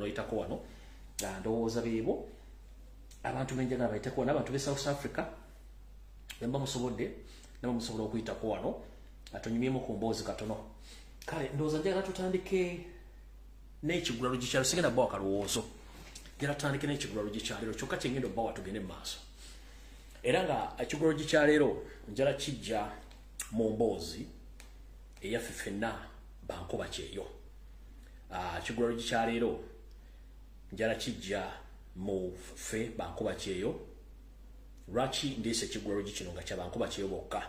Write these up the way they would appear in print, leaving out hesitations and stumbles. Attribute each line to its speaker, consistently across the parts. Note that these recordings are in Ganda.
Speaker 1: bayitako wano. Ndowooza beebo abantu benjagala bayitako wano. Abantu be South Africa bemba musobodde nabo musobola okuyitako wano, atonyumyemu ku mboozi katono. Kale ndowooza njagala tutandike n'ekigula lugikyalo, sigenda bbawa kalowoozo, njagala tutandike n'ekigula lugikyalero kyokka kyengenda obbawa, tugende mu maaso. Era nga ekigula lugikyaleero njala kijja mu mboozi eyaffe ffenna bankuba kyeyo. Ekigula lugikyaleero njala kijja mu ffe bankuba kyeyo. Lwaki ndeese ekigula lugi kino nga kyabankuba kyeyo bokka?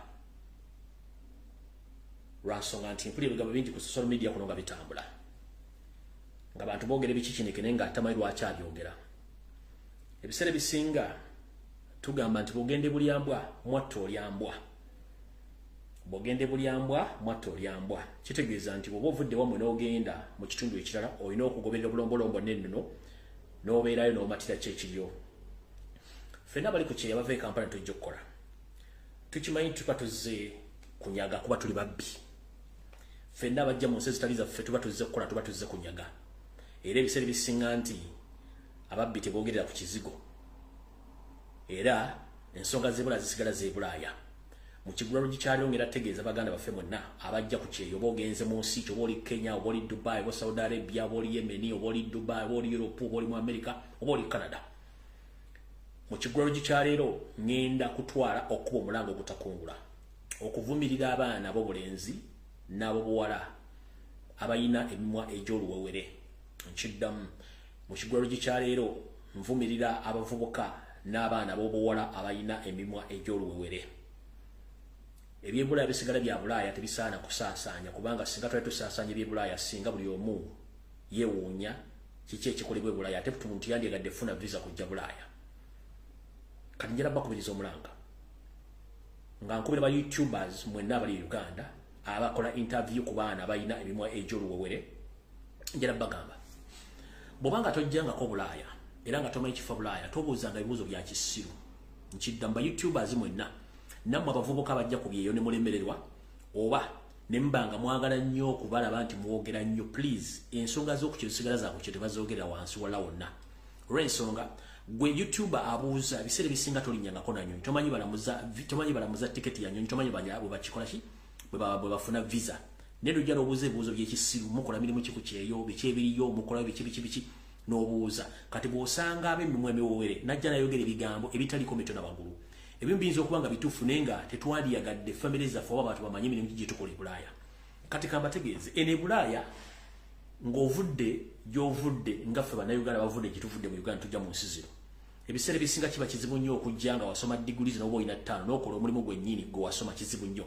Speaker 1: Lwansonga nti mpulira ebigambo bingi ku social media kuno nga bitambula, nga bantu boogera ebikikinike naye nga atamanyi lwaki abyogera. Ebiseera ebisinga tugamba nti bw'ogende bulyambwa mwatta olyambwa, bw'ogende bulyambwa mwatta olyambwa. Kitegeeza nti bw'oba ovudde wammwe n'ogenda mu kitundu ekirala, olina okugoberera obulombolombo n'ennono n'obeerayo n'omatira ki ekiriyo. Ffenna bali ku kyeyo bava e Kampala tujja okukola, tukimanyi tuba tuzze kunyaga kuba tuli babbi. Ffenna abajja mu nsi ezitali zaffe tuba tuzze kukola, tuba tuzze kunyaga. Era ebiseera ebisinga nti ababbi teboogerera ku kizigo, era ensonga z'ebulaaya zisigala z'ebulaaya. Mu kigula lugikyaliro ngera tegeeza baganda baffe mwenna abajja ku kyeyo, oba ogenze mu nsi ki, oba oli Kenya, oba oli Dubai, oba Saudi Arabia, oba oli Yemeni, oba oli Dubai, oba oli Europe, oba oli mu America, oba oli Canada, mu kigula lugikyaleero ngenda kutwala okuba omulanga ogutakungula okuvumirira abaana ab'obulenzi n'ab'obuwala abalina emimwa egy'oluwewere. Nkiddamu, mu kigula lugikyaleero nvumirira abavubuka n'abaana ab'obuwala abalina emimwa egy'oluwewere. Ebyebulaaya bisigala bya Bulaaya, tebisaana kusaasaanya, kubanga singa twali tusaasaanya ebyebulaaya singa buli omu yeewuunya kiki ekikolebwa e Bulaaya, ate muntu yandyagadde funa visa kujja Bulaaya. Kati njala bakubiriza omulanga nga nkubira ba YouTubers mwenna abali e Uganda abakola interview ku baana abalina emimwa egy'oluwewere. Njala bagamba, bw'obanga tojjangako Bulaaya era nga tomanyi kifo Bulaaya, tobuuzanga ebibuuzo bya kisiru. Nkiddamu, ba YouTubers mwenna nammwe abavubuka bajja ku byeyo ne mulemererwa oba ne muba nga mwagala nnyo okubalaba nti mwogera nnyo, please, ensonga z'okukyo zisigala za kukyo, tebazoogerera wansi wala wonna. Olw'ensonga gwe YouTuber abuuza, ebiseera ebisinga tolinnyangako na nnyonyi, tomanyi balamuza tiketi ya nnyonyi, tomanyi bwe bakikola ki, bwe bafuna visa, naye lujja n'obuuza ebibuuzo by'ekisiru. Mukola mirimu ki ku kyeyo? Biki ebiriyo? Mukola biki biki biki? N'obuuza. Kati bw'osanga ab'emimwa emiwowere najja nayogera ebigambo ebitaliko mitwe na magulu, ebimu biyinza okuba nga bituufu naye nga tetwandiyagadde famire zaffe oba abantu bamanye emirimu gye tukola e Bulaaya. Kati kambategeeze, eno e Bulaaya ng'ovudde gy'ovudde, nga ffe Bannayuganda bavudde gye tuvudde mu Uganda tujja mu nsi zino, ebiseera ebisinga kiba kizibu nnyo okujja nga wasoma diguli zino oba olina ttaano n'okola omulimu gwennyini gwe wasoma. Kizibu nnyo,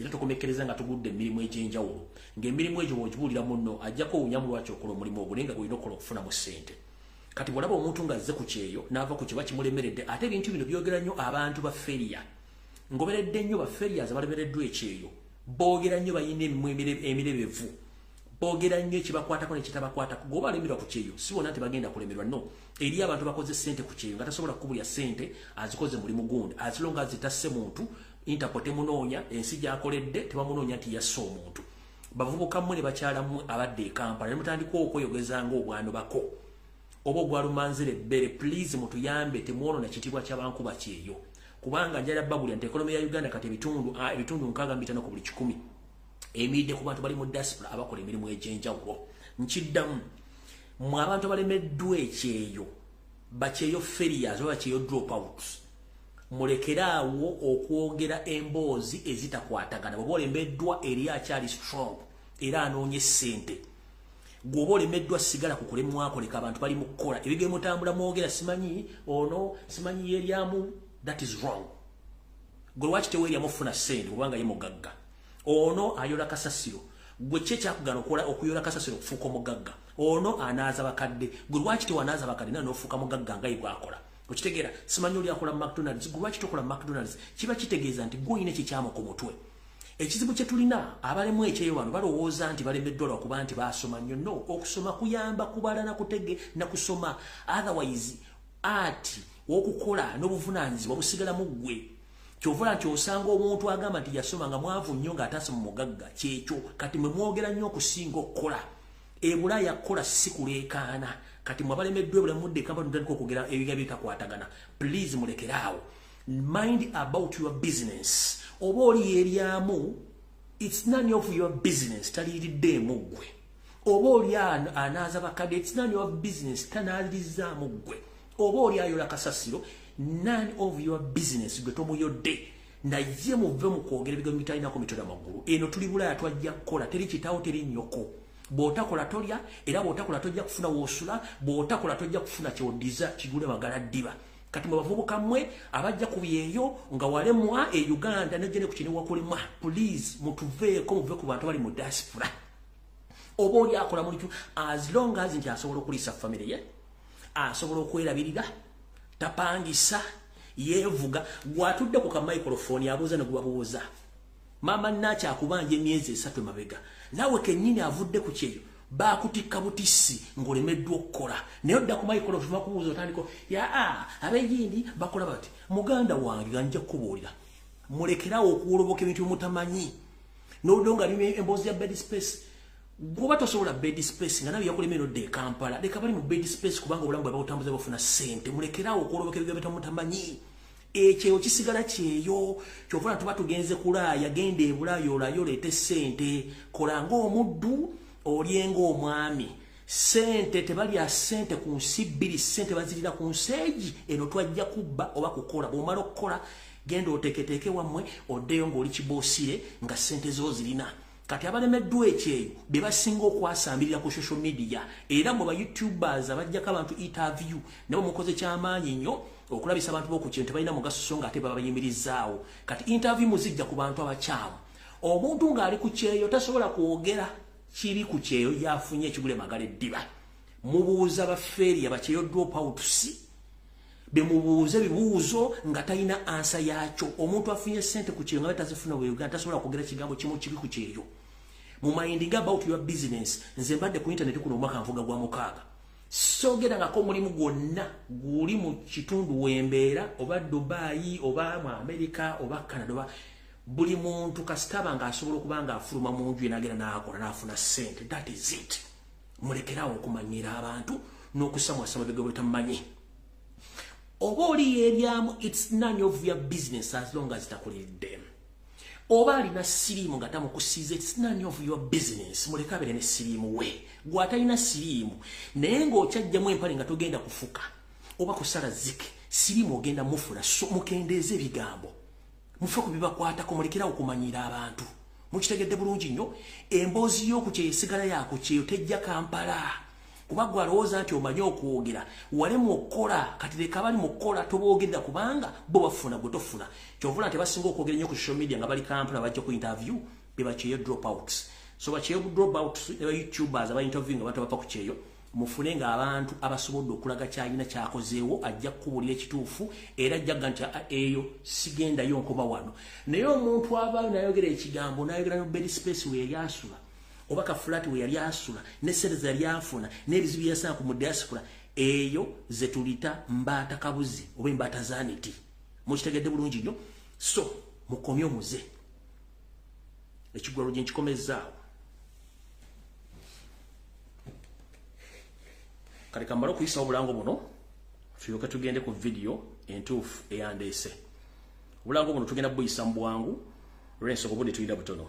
Speaker 1: era tukomekkereza nga tugudde emirimu egy'enjawulo, ng'emirimu egyo bw'ogibuulira munno ajja kwewuunyamu lwaki okola omulimu ogwo, naye nga gw'olina okukola okufunamu ssente. Kati bw'olaba omuntu ng'azze ku kyeyo n'ava ku kye bakimulemeredde, ate ebintu bino byogera nnyo abantu ba failure, ngoberedde nnyo ba failures abalemereddwa ekyeyo, boogera nnyo, balina emimwa emirebevu, boogera nnyo ekibakwatako nekitabakwatako. Gwoba alemerwa ku kyeyo, si bonna nti bagenda kulemerwa, no. Eri abantu bakoze ssente ku kyeyo nga tasobola kukubulya ssente azikoze mulimu gundi, as long as zitasse muntu. Interpol temunoonya, ensi gyakoledde tebamunoonya nti yasse omuntu. Bavubuka mmwe ne bakyala mmwe abadde e Kampala ne mutandika okweyogeza ng'obwano bako oba ogwalumanzira ebbere, please mutuyambe, temwonona kitiibwa ky'abankuba kyeyo, kubanga njala babulya nti economy ya Uganda kati ebitundu 65 ku buli 100 emiridde ku bantu bali mu diaspora abakola emirimu egy'enjawulo. Nkiddamu, mmwe abantu abalemeddwa ekyeyo, bakyeyo failures oba bakyeyo dropouts, mulekeraawo okwogera emboozi ezitakwatagana. Bw'oba olemeddwa, eri akyali strong era anoonya essente. Gwoba olemeddwa, sigala ku kulemwako, leka abantu bali mu kukola ebigere mutambula mwogera simanyi ono simanyi yeryamu. That is wrong. Gwe lwaki teweeryamu ofuna ssente kubanga ye mugagga? Ono ayola kasasiro, gwe ki ekyakugana okuyola kasasiro okufuuka omugagga? Ono anaaza bakadde, gwe lwaki tewanaaza bakadde na n'ofuuka mugagga nga ye bw'akola? Okitegeera? Simanyi oli akola McDonalds, gwe lwaki tokola McDonalds? Kiba kitegeeza nti gwe olina ekikyamu ku mutwe. Ekizibu kye tulina, abalemu ekyeyo bano balowooza nti balemeddwa lwakuba nti baasoma nnyo. No, okusoma kuyamba kubala nakutege nakusoma, otherwise ati okukola n'obuvunaanyizibwa busigala mu ggwe. Kyovula nti osanga omuntu agamba nti yasoma nga mwavu nnyo ng'ataase mu mugagga. Kyekyo kati mwe mwogera nnyo okusinga okukola. Ebulaaya kukola si kuleekaana. Kati mwe abalemeddwa ebulamu mudde Kampala mutandika okwogera ebigambo ebitakwatagana. Please mulekeraawo. Mind about your business. Oba oli yeryamu, it's none of your business. Taliiriddeemu ggwe. Oba oli anaaza bakadde, it's none of your business. Tanaalirizaamu ggwe. Oba oli ayola kasasiro, none of your business. Gwe tomuyodde. Naye muve mu kwogera ebigambo bitalinako mitwe n'amagulu. Eno tuli Bulaaya, twajja kukola. Teri kitaawo, teri nnyoko. Bw'otakola tolya, era bw'otakola tojja kufuna woosula, bw'otakola tojja kufuna kyoddiza kigule magala ddiba. Kati mwe bavubuka mmwe abajja ku byeyo nga walemwa e Uganda nejja ne ku kino wakulemwa, please mutuveeko, muve ku bantu abali mu diaspora. Oba oli akola mulimu, as long as nti asobola okuliisa famire ye, asobola okwerabirira, tapangisa, yeevuga. Gw'atudde ku ka microphone abuuza ne gubabuuza. Maama Naaki akubanja emyezi 3 emabega, naawe kennyini avudde ku kyeyo baakutikka butissi ng'olemeddwa okukola, naye odda ku microphone bakubuuza otandika yaa ab'egindi bakola bati. Muganda wange nga nja kukubuulira, mulekerawo okuwoloboka ebintu bye mutamanyi. N'oluddo nga emboozi ya bed space, gwoba tosobola bed space nga nawe yakulema eno dde e Kampala, leka bali mu bed space, kubanga obulamu bwe babutambuza bafuna ssente. Mulekerawo okuwoloboka ebigambo bye mutamanyi. Ekyeyo kisigala kyeyo. Kyova tuba tugenze kulaaya, genda ebulaaya olayo oleete ssente. Kola ng'omuddu, olye ng'omwami. Ssente tebalya ssente ku nsi bbiri, ssente bazirira ku nsi egi. Eno twajja kubba oba kukola. Bw'omala okukola, genda oteeketeeke wammwe, oddeyo ng'oli kiboosire nga ssente zo zirina. Kati abalemeddwa ekyeyo be basinga okwasambirira ku social media. Era mwe ba youtubers abajjako abantu interview, nabo mukoze kyamaanyi nnyo okulabisa abantu b'oku kintu tebalina mugaso, so nga ate babayimirizaawo. Kati interview muzijja ku bantu abakyamu. Omuntu ng'ali ku kyeyo tasobola kwogera kiri ku kyeyo yafunye ekigule magala eddiba. Mubuuza bafeeriya bakyeyo drop outs, bemubuuza ebibuuzo nga talina answer yakyo. Omuntu afunye sente ku kyeyo nga tazifuna bwe Uganda tasobola kwogera kigambo kimu kibi ku kyeyo. Mu minding about your business. Nze mbadde ku internet kuno omwaka nvuga gwa 6, sogerangako omulimu gwonna guli mu kitundu wembeera, oba Dubai, oba mu America, oba Canada, oba buli muntu. Kasitaba ng'asobola okuba nga afuluma mu nju enagenda n'akola n'afuna ssente, that is it. Mulekerawo okumanyira abantu n'okusamwasama ebigambo bitamumanyi. Oba oli yeeryamu, it's none of your business as long as takuliridde. Oba alina siriimu nga tamukusiiza, it's none of your business. Muleke abeere ne siriimu we. Gwe atalina siriimu naye ng'okyajjamu empale nga togenda kufuka oba kusala zike, siriimu ogenda mufuna. So mukendeeze ebigambo, mufe ku bibakwatako, mulekerawo okumanyira abantu. Mukitegedde bulungi nnyo? Emboozi y'okukyeyo esigala yakukyeyo, tejja Kampala. Kuba gwe alowooza nti omanyi okwogera, walemu okukola. Kati leka bali mu kukola, toboogerera, kubanga bo bafuna, gwe tofuna. Kyovula nti basinga okwogera ennyo ku social media nga bali Kampala, bajja ku interview be bakyeyo dropouts. So bakyeyo dropouts ne ba youtubers aba interview nga bantu bava ku kyeyo, mufune ng'abantu abasobodde okulaga kyalina kyakozeewo, ajja kukubuulira ekituufu era ajja gga nti eyo sigendayo, nkoma wano. Naye omuntu abaayo nayogera ekigambo, nayogera no bed space we yali asula oba kafulati we yali asula ne sente ze yali afuna n'ebizibu byeyasanga ku mu diaspora, eyo ze tulita mbaata kabuzi oba embaata zaniti. Mukitegedde bulungi nnyo? So mukomye omuze ekigwalo gye nkikomezaawo. Kati kamale okuyisawo obulango buno, tulyoke tugende ku vidiyo entuufu eyandeese. Obulango buno tugenda buyisa mu bwangu olw'ensonga obudde tulina butono.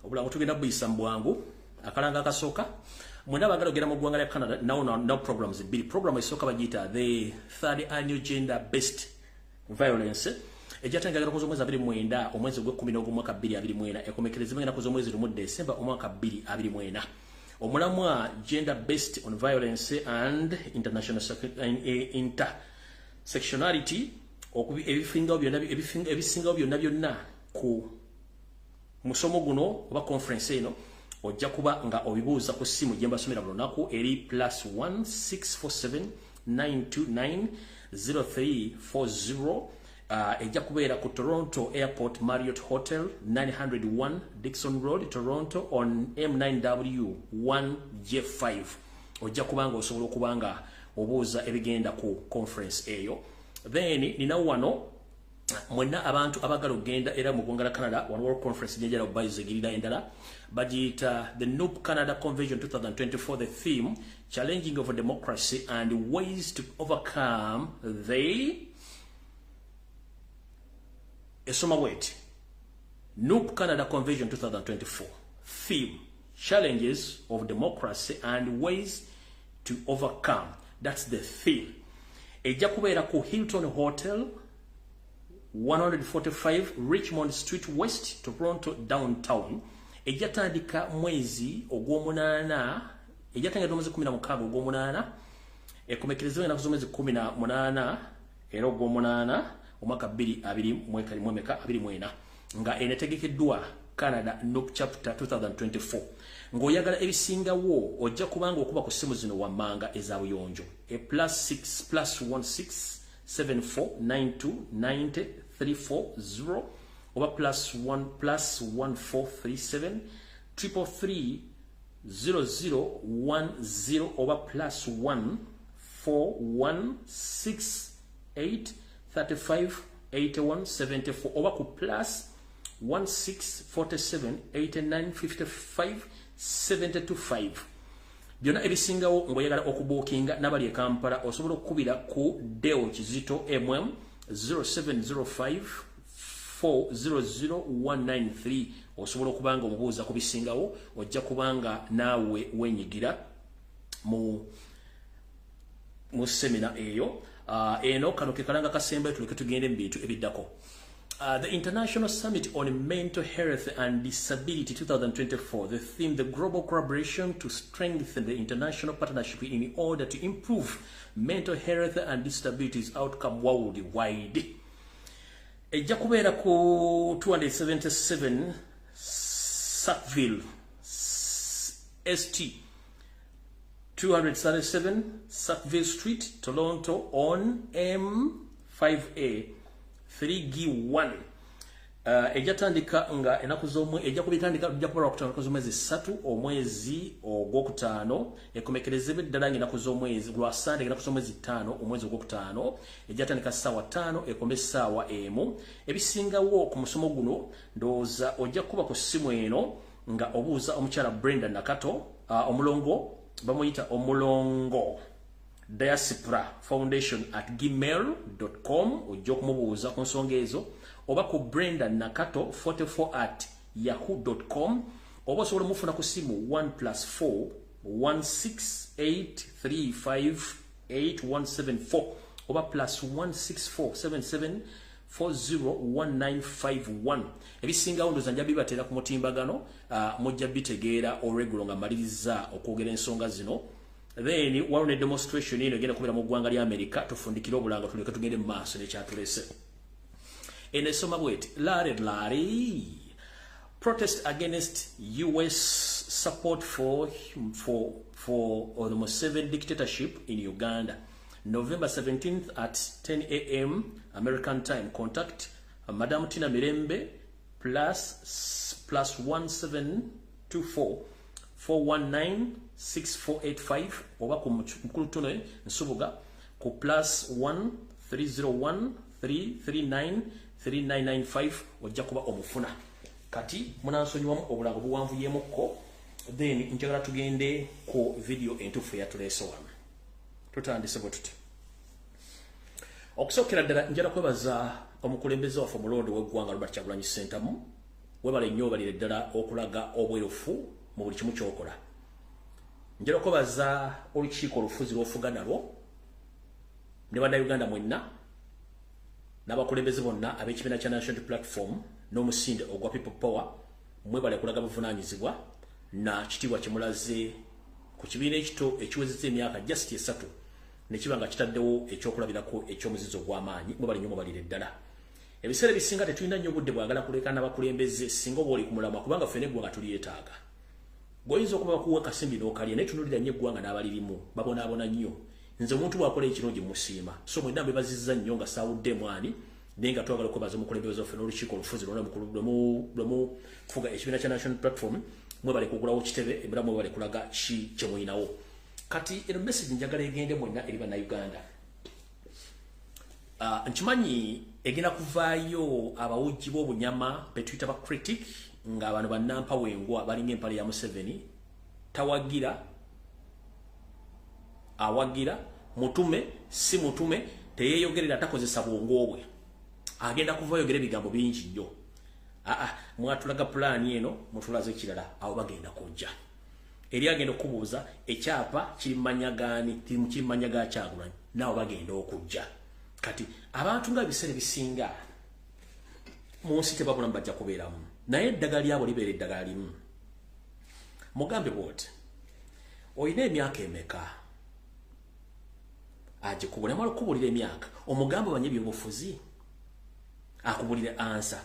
Speaker 1: Obulango tugenda buyisa mu bwangu. Akalanga akasooka, mwena abagala ogenda mu ggwanga lya Canada, now programs bbiri. Program esooka bagiyita the third annual gender based violence, ejjatandika ennaku z'omwezi 29 omwezi ogw'ekkumi n'ogw'omwaka 2024, ekomekerezebwa ennaku z'omwezi 1 Desemba omwaka 2024. Omulamwa gender based on violence and international intersectionality. Ebisingawo byonna byonna ku musomo guno oba conference eno ojja kuba nga obibuuza ku ssimu gye mbasomera buli lunaku eri +1 647 929 0340. Ejja kubeera ku Toronto Airport Marriott Hotel, 901 Dixon Road, Toronto on M9W 1J5. Ojja kuba nga osobola okuba nga obuuza ebigenda ku conference eyo. Then nina wano mwenna abantu abagala okugenda era mu ggwanga la Canada, one world conference gyenjala okubayizigirira endala, bagiyita the NUP Canada Convention 2024, the theme challenging of democracy and ways to overcome the. Esoma bweti: NUP Canada Convention 2024, theme challenges of democracy and ways to overcome. That's the theme. Ejja kubeera ku Hilton Hotel, 145 Richmond Street West, Toronto downtown. Ejja tandika mwezi ogw'omunaana, ejja tandika omwezi 16 ogw'omunaana, ekomekerezebwa ennaku z'omwezi 18 era ogw'omunaana omwaka 2024, nga enetegekeddwa Canada NUP Chapter 2024. Ng'oyagala ebisingawo, ojja kubanga okuba ku ssimu zino wammanga eza buyonjo: e plus 6 plus 16 74 92 90 340, oba plus 1 plus 1437 333 0010, oba plus 1 4 1 6 8 35 81 74, oba ku plus 16 47 89 55 725. Byonna ebisingawo, ng'oyagala okubuukinga n'abali e Kampala, osobola okukubira ku Deo Kizito 0705 400193. Osobola okuba nga omubuuza ku bisingawo, ojja kubanga naawe wenyigira mu seminar eyo. Eno kano ke kalanga kasembayo, tuleke tugende mu bintu ebiddako. The International Summit on Mental Health and Disability 2024, the theme, the global collaboration to strengthen the international partnership in order to improve mental health and disabilities outcome worldwide. Ejja kubeera ku 277 Sackville St, 237 Sackville Street, Toronto on M5A 3G1. Ejja tandika nga ennaku z'omwe ejja kubitandika, ejja kuba lwakutaano, ennaku z'omwezi 3 omwezi ogwokutaano, ekomekerezebwe ddala nga ennaku z'omwezi lwa Sande, ennaku z'omwezi 5 omwezi ogwokutaano. Ejja tandika ssaawa 5, ekome ssaawa 1. Ebisingawo ku musomo guno, ndowooza ojja kuba ku ssimu eno nga obuuza omukyala Brenda Nakato, omulongo bamuyita omulongo diaspora foundation at gmail.com. Ojja okumubuuza ku nsonga ezo, oba ku Brenda Nakato 44 at yahoo.com, oba osobola omufuna ku simu 1 plus 4 168358174, oba plus 16477 401951. Ebisingawo ndoza nja bibateera ku mutimbagano, mujja bitegeera olweggulo nga maliriza okwogera ensonga zino. Then waliwo ne demonstration eno egenda kubeera mu ggwanga lya America. Tufundikire obulanga, tuleke tugende mu maaso n'ekyatulese. Eno esoma bweti: lare lare protest against US support for the Museveni dictatorship in Uganda, November 17th at 10 a.m. American time. Contact Madam Tina Mirembe, plus 1724 419 6485, oba ku mukulu Tune Nsubuga ku plus 1 301 339 3995. Ojja kuba omufuna. Kati munansonyiwamu obulango buwanvuyemukko, then njagala tugende ku video entuufu eyatuleese wano. Tutandise bwe tuti. Okusookera ddala, njala kwebaza omukulembeze waffe omulondo w'eggwanga, Robert Kyagulanyi Ssentamu. Webale nnyo, obalire ddala okulaga obwerufu mu buli kimu kyokola. Njala kwebaza olukiiko olufuzi lw'ofuga nalwo ne Bannayuganda mwenna n'abakulembeze bonna ab'ekibiina kya National Platform n'omusinde ogwa People Power. Mwebale kulaga buvunaanyizibwa na kitiibwa kyemulaze ku kibiina ekito ekiwezezza emyaka just 3, ne kiba nga kitaddewo ekyokulabirako ekyomuzizo ogw'amaanyi. Mwebale nnyo, mubalire ddala. Ebiseera ebisinga tetulina nnyo obudde bwagala kuleka n'abakulembeze singa oba oli ku mulamwa, kubanga ffenna eggwanga tulyetaaga. Gwoyinza okuba bakuwa kasimbi n'okalya, naye tunulira nnyo eggwanga n'abalirimu babonaabona nnyo. Nze omuntu bw'akola ekirungi musiima. So mwenna mbebazizza nnyo nga saawudde mwani, naye nga twagala okwebaza omukulembeze waffe n'olukiiko olufuzi lwonna lwemufuga ekibiina kya National Platform. Mwebale kugulawo kitebe era mwebale kulaga ki kye mulinawo. Kati eno message njagala egende mwenna eri Bannayuganda. Nkimanyi egenda kuvaayo abawujji b'obunyama betuyita ba critic, nga bano bannampa wengwa balinga empale ya Museveni, tawagira awagira, mutume si mutume, teyeeyogerera, takozesa bwongo bwe, agenda kuvaayo yogera ebigambo bingi nnyo. Aa, mwatulaga pulaani eno, mutulaze ekirala. Awo bagenda kujja eri agenda okubuuza ekyapa kiri mumanya gaani? Kiri mumanya ga Kyagulanyi. Naawe bagenda okujja. Kati abantu nga ebiseera ebisinga mu nsi tebabulamu, bajja kubeeramu, naye eddagala lyabo libeera eddagala limu. Mugambe bwoti, olina emyaka emeka? Agikubula. Amala okukubulira emyaka, omugambe omanye ebyobufuzi, akubulire answer.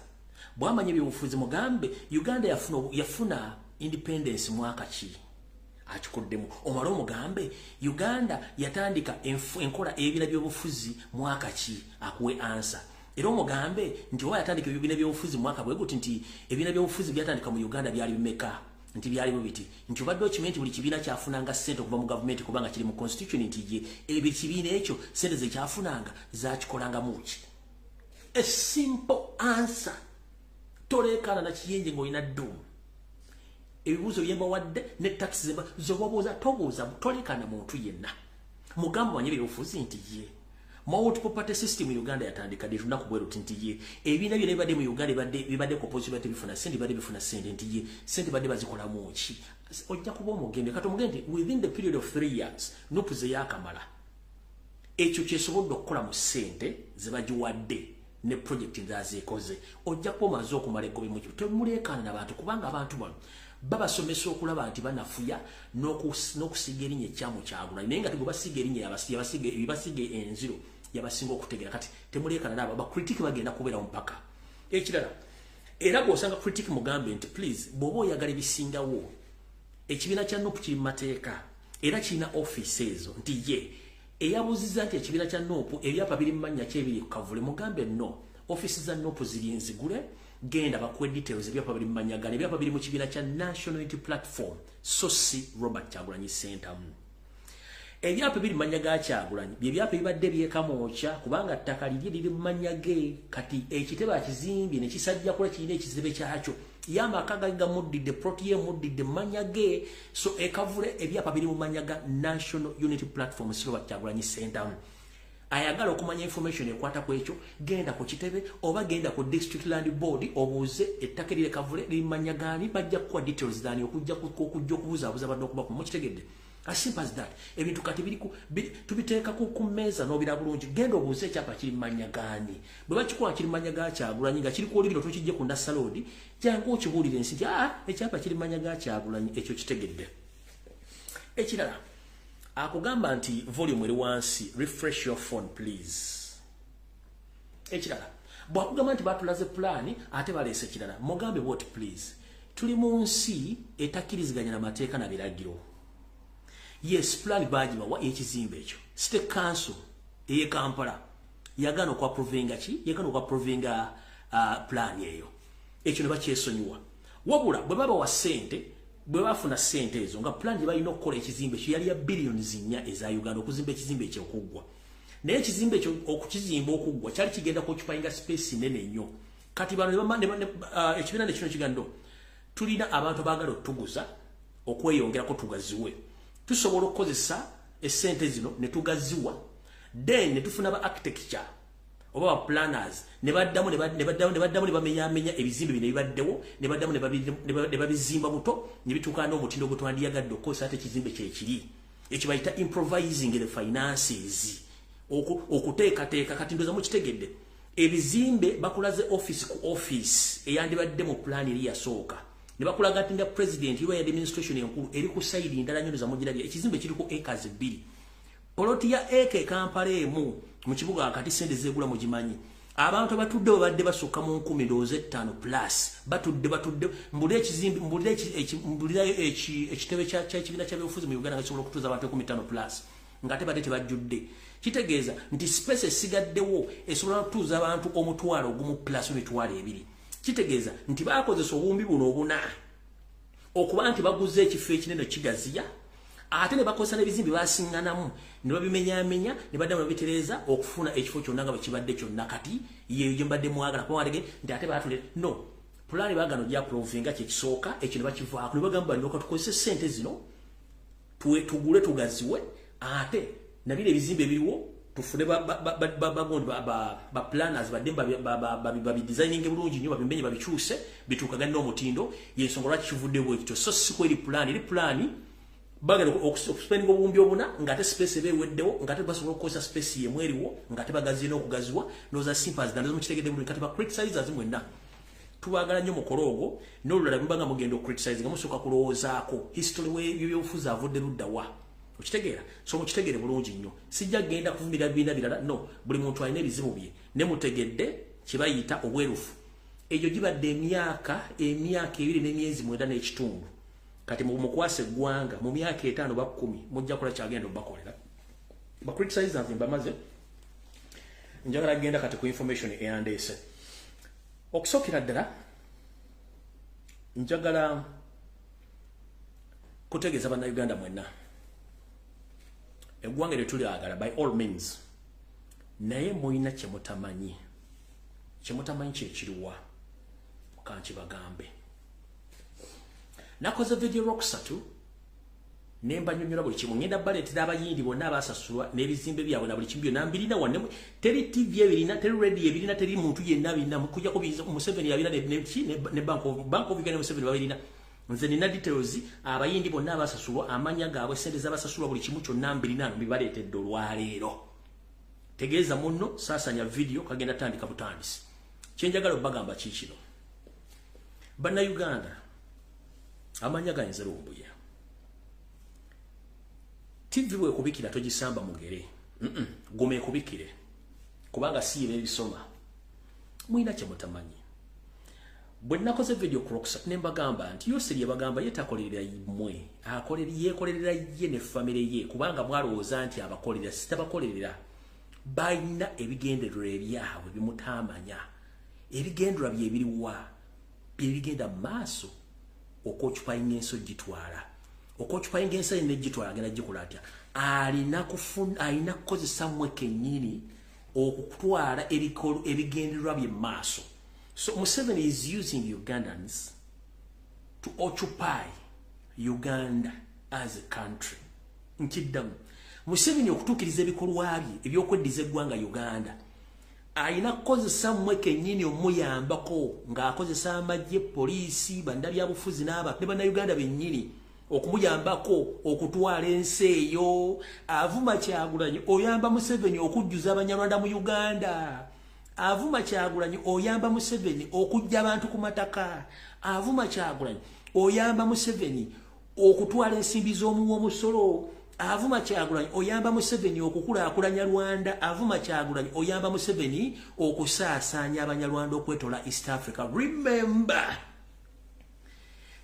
Speaker 1: Bwamanya ebyobufuzi, mugambe Uganda yafuna independence mwaka ki? Akikuddemu. Omale omugambe Uganda yatandika enkola ebibina byobufuzi mwaka ki? Akuwe answer. Era omugambe nti oba yatandika ebibiina byobufuzi mwaka bwe guti, nti ebibiina byobufuzi byatandika mu Uganda byali bimeka? Nti byali bubiti. Nti obadde okimanyi nti buli kibiina kyafunanga ssente okuva mu gavumenti, kubanga kiri mu constitution, nti ye ebyo kibiina ekyo ssente zekyafunanga zakikolangamu ki? A simple answer. Toleekaana na kiyenje ng'olina ddumu. Ebibuuzo byembawadde ne taxi zobabuuza, tobuuza, toleekaana muntu yenna. Mugamba manye ebyobufuzi, nti ye multiple party system Uganda yatandika ddi? Lunaku bwe luti, nti ye ebibiina byonna ebibadde mu Uganda bibadde ku opposition badde bifuna sente, badde bifuna sente, nti ye sente badde bazikolamu ki? Ojja kuba omugende. Kati omugende within the period of 3 years NUP ze yakamala, ekyo kyesobodde okukola mu ssente ze bagiwadde ne project nzazeekoze, ojja kuba omaze okumala eggobe mu temuleekaana nabantu, kubanga abantu bano babasomesa okulaba nti banafuya n'okusiiga erinnya ekyamu Kyagulanyi, naye nga tegwe basiiga erinnya basiiga enziro yabasinga okutegeera. Kati temuleekaana nabo ba critic, bagenda kubeerawo mpaka. Ekirala era bw'osanga critic, mugambe nti please, bw'oba oyagala ebisingawo, ekibiina kya NUP kiri mu mateeka era kirina ofiisi ezo. Nti ye eyabuuziza nti ekibiina kya NUP ebyapa biri mu mannya ki ebiri ku Kavule? Mugambe no, ofiisi za NUP ziri nzigule, genda bakuwe details, ebyapa biri mu mannya gane, ebyapa biri mu kibiina kya National Unity Platform, so si Robert Kyagulanyi Ssentamu. Ebyapa biri mu mannya ga Kyagulanyi bye byapa ebibadde byekamwokya, kubanga ttaka liri liri mu mannya ge. Kati ekitebe akizimbye ne kisajja kula, kirina ekizibe kyakyo, ye amaka gali gamuddidde, plot ye emuddidde mu mannya ge. So ekavule ebyapa biri mu mannya ga National Unity Platform, si Robert Kyagulanyi Ssentamu. Ayagala okumanya information ekwata ku ekyo, genda ku kitebe oba genda ku District Land Board obuuze ettaka eriri Kavule liri mu mannya gaani, bajja kukuwa details zani. Okujja okubuzaabuza badde okuba ku mukitegedde. As simple as that. Ebintu kati biri tubiteeka ku mmeeza n'obira bulungi. Genda obuuze ekyapa kiri mu mannya gaani. Bwe bakikuwa kiri mu mannya ga Kyagulanyi nga kiri ku oligino, tokijje ku Nasaloodi, jangu okibuulire ensi nti aa, ekyapa kiri mu mannya ga Kyagulanyi. Ekyo kitegedde. Ekirala, akugamba nti volume eri wansi, refresh your phone please. Ekirala, bwakugamba nti batulaze pulaani ate baleese ekirala, mugambe bwoti, please, tuli mu nsi etakkiriziganya na mateeka na biragiro. Yes, plan bagibawa ekizimbe ekyo, City Council eye Kampala yagaana okwapprovinga ki, yagaana okwapprovinga plan eyo, ekyo ne bakyesonyiwa. Wabula bwe babawa ssente, bwe bafuna ssente ezo nga plan gye balina okukola ekizimbe ekyo yali ya billions 4 eza Uganda okuzimba ekizimbe ekyo okuggwa. Naye ekizimbe ekyo okukizimba okuggwa kyali kigenda kuoccupyinga space nene nnyo. Kati bano ekibiina ne kino kigando tulina abantu abaagala otuguza okweyongerako tugaziwe, tusobola okukozesa essente zino ne tugaziwa, then ne tufuna ba architecture oba ba planners ne baddamu ne baddamu ne baddamu ne bamenyamenya ebizimbe bino ebibaddewo, ne baddamu ne babizimba buto ne bituuka n'omutindo gwe twandiyagadde okukozesa ate ekizimbe kyekiri. Ekyo bayita improvising the finances, okuteekateeka. Kati ndoza mukitegedde. Ebizimbe bakulaze office ku office eyandibadde mu plan eri yasooka, ne bakulaga nti nga president iwa ya administration enkulu eri ku side ndala nnyo zamugirabye. Ekizimbe kiriko acres 2, poloti ya acre e Kampala emu mu kibuga wakati sente zegula mugimanyi. Abantu abatudde babadde basukka mu 5,000 plus, batudde batudde. Mbulira ekizimbe, mbulira ekitebe ky'ekibiina ky'ebyobufuzi mu Uganda nga kisobola okutuuza abantu 50 plus nga ate badde tebajjudde. Kitegeeza nti space esigaddewo esobola okutuuza abantu 10,000 plus 20,000. Kitegeeza nti bakozesa obuwumbi buno obuna okuba nti baguze ekifo ekinene kigaziya. Ate ne bakozesa n'ebizimbe basiŋŋanamu ne babimenyaamenya ne baddamu ne babitereeza okufuna ekifo kyonna nga bwe kibadde kyonna. Kati yeyo gye mbadde mwagala kuba mwatege nti ate baatule no pulaani baagano gyaprovinga kyekisooka ekyo ne bakivaako ne bagamba nti tukozese ssente zino tugule tugaziwe, ate nabiro ebizimbe ebiriwo tufune bagundi ba planners badde babidesigninge bulungi nnyo, babimenye, babikyuse bituukagane n'omutindo. Yensonga lwaki kivudde bwe kityo. So si kweri pulaani eri pulaani bagenda okuspendinga 4000 ng'ate space eba eweddewo, ng'ate basobola okukozesa space yemu eriwo ng'ate bagaziye n'okugaziwa. Ndowooza simple as that. Mukitegedde bulungi. Kati ba criticizers mwenna tubaagala nnyo mukolo ogwo. N'olulala muba nga mugenda okucriticize nga musooka kulowoozaako history w'ebyobufuzi avudde ludda wa, okitegeera? So mukitegere bulungi nnyo. Sijja kugenda kuvumirira bibiina birala, no, buli muntu alina ebizibu bye ne mutegedde kye bayita obwerufu. Egyo gibadde emyaka 2 n'emyezi 9 n'ekitundu. Kati mukwasa eggwanga mu myaka 5 ba 10 mujja kola kyagenda obakolera. Ba criticizers mbamaze, njagala genda kati ku information eyandeese. Okusookera ddala njagala kutegeeza Bannayuganda mwenna, eggwanga eryo tulyagala by all means, naye mulina kyemutamanyi. Kyemutamanyi kyekiriwa? Kankibagambe. Nakoze video lwokusatu ne mbanyonyola buli kimu. Ngenda baleetera Abayindi bonna abasasulwa n'ebizimbe byabwe na buli kimu byonna mbirina wanne. Teri TV ebirina, teri radio ebirina, teri muntu yenna birina kujjako Museveni yabirina ne Bank of Uganda. Museveni babirina, nze nina details. Abayindi bonna abasasulwa, amanya gaabwe, sente z'abasasulwa, buli kimu kyonna mbirina, mbibaleetedde olwaleero. Tegeeza munno, saasanya video kagenda tandika butandisi. Kyenjagala obbagamba kiikino, Bannayuganda, amanya ganze Lumbuye. TV bwekubikira togisamba mugere, guma ekubikire, kubanga si ebisoma. Mulina kyemutamanyi. Bwe nakoze video ku Rocksat ne mbagamba nti Yoseri yabagamba ye takolerera mmwe, akolerera yeekolerera ye ne famire ye, kubanga mwalowooza nti abakolerera. Sitabakolerera, balina ebigendererwa ebyabwe bimutamanya. Ebigendererwa byebiriwa? Byebigenda mu maaso okwoccupyinga ensi, ogitwala. Okwoccupyinga ensi alina egitwala, agenda gikola atya? Alina kufuna, alina kukozesa mmwe kennyini okutwala ebigendererwa bye mu maaso. So Museveni is using Ugandans to occupy Uganda as a country. Nkiddamu, Museveni okutuukiriza ebikolwa bye ebyokweddiza eggwanga Uganda alina kukozesa mmwe kennyini omuyambako, ng'akozesa amagye, poliisi, bannabyabufuzi n'abantu ne Bannayuganda bennyini okumuyambako okutwala ensi eyo. Avuma Kyagulanyi, oyamba Museveni okujjuza Abanyarwanda mu Uganda. Avuma Kyagulanyi, oyamba Museveni okujja abantu ku mataka. Avuma Kyagulanyi, oyamba Museveni okutwala ensimbi z'omuwa omusolo. Avuma Kyagulanyi, oyamba Museveni okukulaakulanya Rwanda. Avuma Kyagulanyi, oyamba Museveni okusaasaanya Abanyarwanda okwetola East Africa. Remember,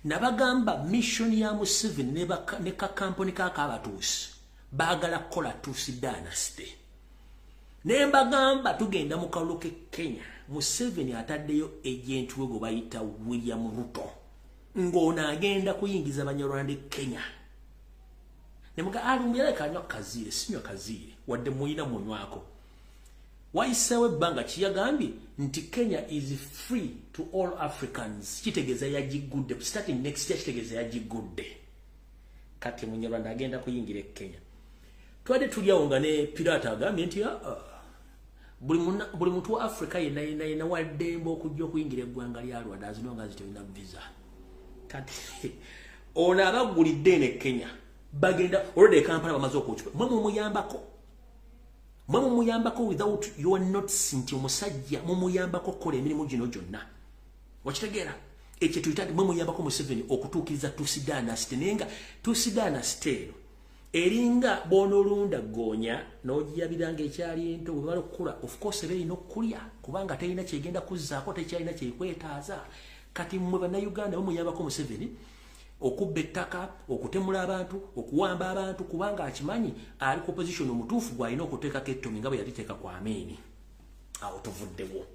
Speaker 1: nabagamba mission ya Museveni ne kakampuni kakabatuusi baagala kukola Tusi dynasty. Ne mbagamba tugenda mu kalulu ke Kenya. Museveni ataddeyo agent we gwe bayita William Ruto, ng'ono agenda kuyingiza Abanyarwanda e Kenya. Nemuga alumbira kanywa kaziire, sinywa kaziire wadde muyina munywako. Wayiseewo ebbanga kiyagambye nti Kenya is free to all Africans, kitegeeza yagigudde. Starting next year, kitegeeza yagigudde. Kati Munyarwanda agenda kuyingira e Kenya. Twadde tuli awo nga ne Pirata agambye nti buli muntu wa Africa yenna yenna yenna waddembe okujja okuyingira eggwanga lya Rwanda as long as tolina visa. Kati ono abagulidde eno e Kenya, bagenda olwedde e Kampala bamaze okukipa. Mwe mumuyambako, mwe mumuyambako without your notes nti omusajja mumuyambako okukola emirimu gino gyonna, wakitegeera? Ekyo tuyita mwe muyambako Museveni okutuukiriza Tusi dynasty. Naye nga Tusi dynasty eno eringa bw'onoolunda ggoonya n'ogiyabira ng'ekyali ento, bwe bamala okukula, of course eba erina okukulya kubanga terina kyegenda kuzzaako, tekyalina kyekwetaaza. Kati mmwe Bannayuganda mumuyambako Museveni okubba ettaka, okutemula abantu, okuwamba abantu, kubanga akimanyi ali ku opposition omutuufu gw'alina okuteekako ettomi nga bwe yaliteeka ku Amiini. Awo tuvuddewo.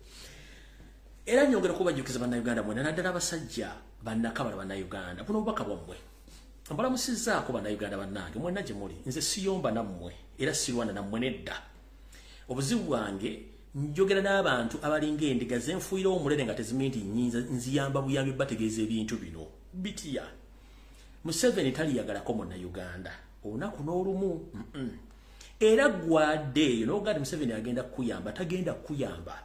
Speaker 1: Era nyongera okubajjukiza Bannayuganda mwena, naddala abasajja bannakabala Bannayuganda, buno obubaka bwammwe. Mbalamusizzaako Bannayuganda bannange mwenna gye muli. Nze siyomba nammwe era sirwana nammwe nedda. Obuzibu bwange njogera n'abantu abalinga endiga zenfuuyirawo omulere nga tezimanyi nti nnyinza nziyamba buyambi bategeeza ebintu bino. Bitya? Museveni taliyagalako Munnayuganda olunaku n'olumu. Era gwadde eyo n'ogamba nti Museveni agenda kukuyamba, tagenda kukuyamba.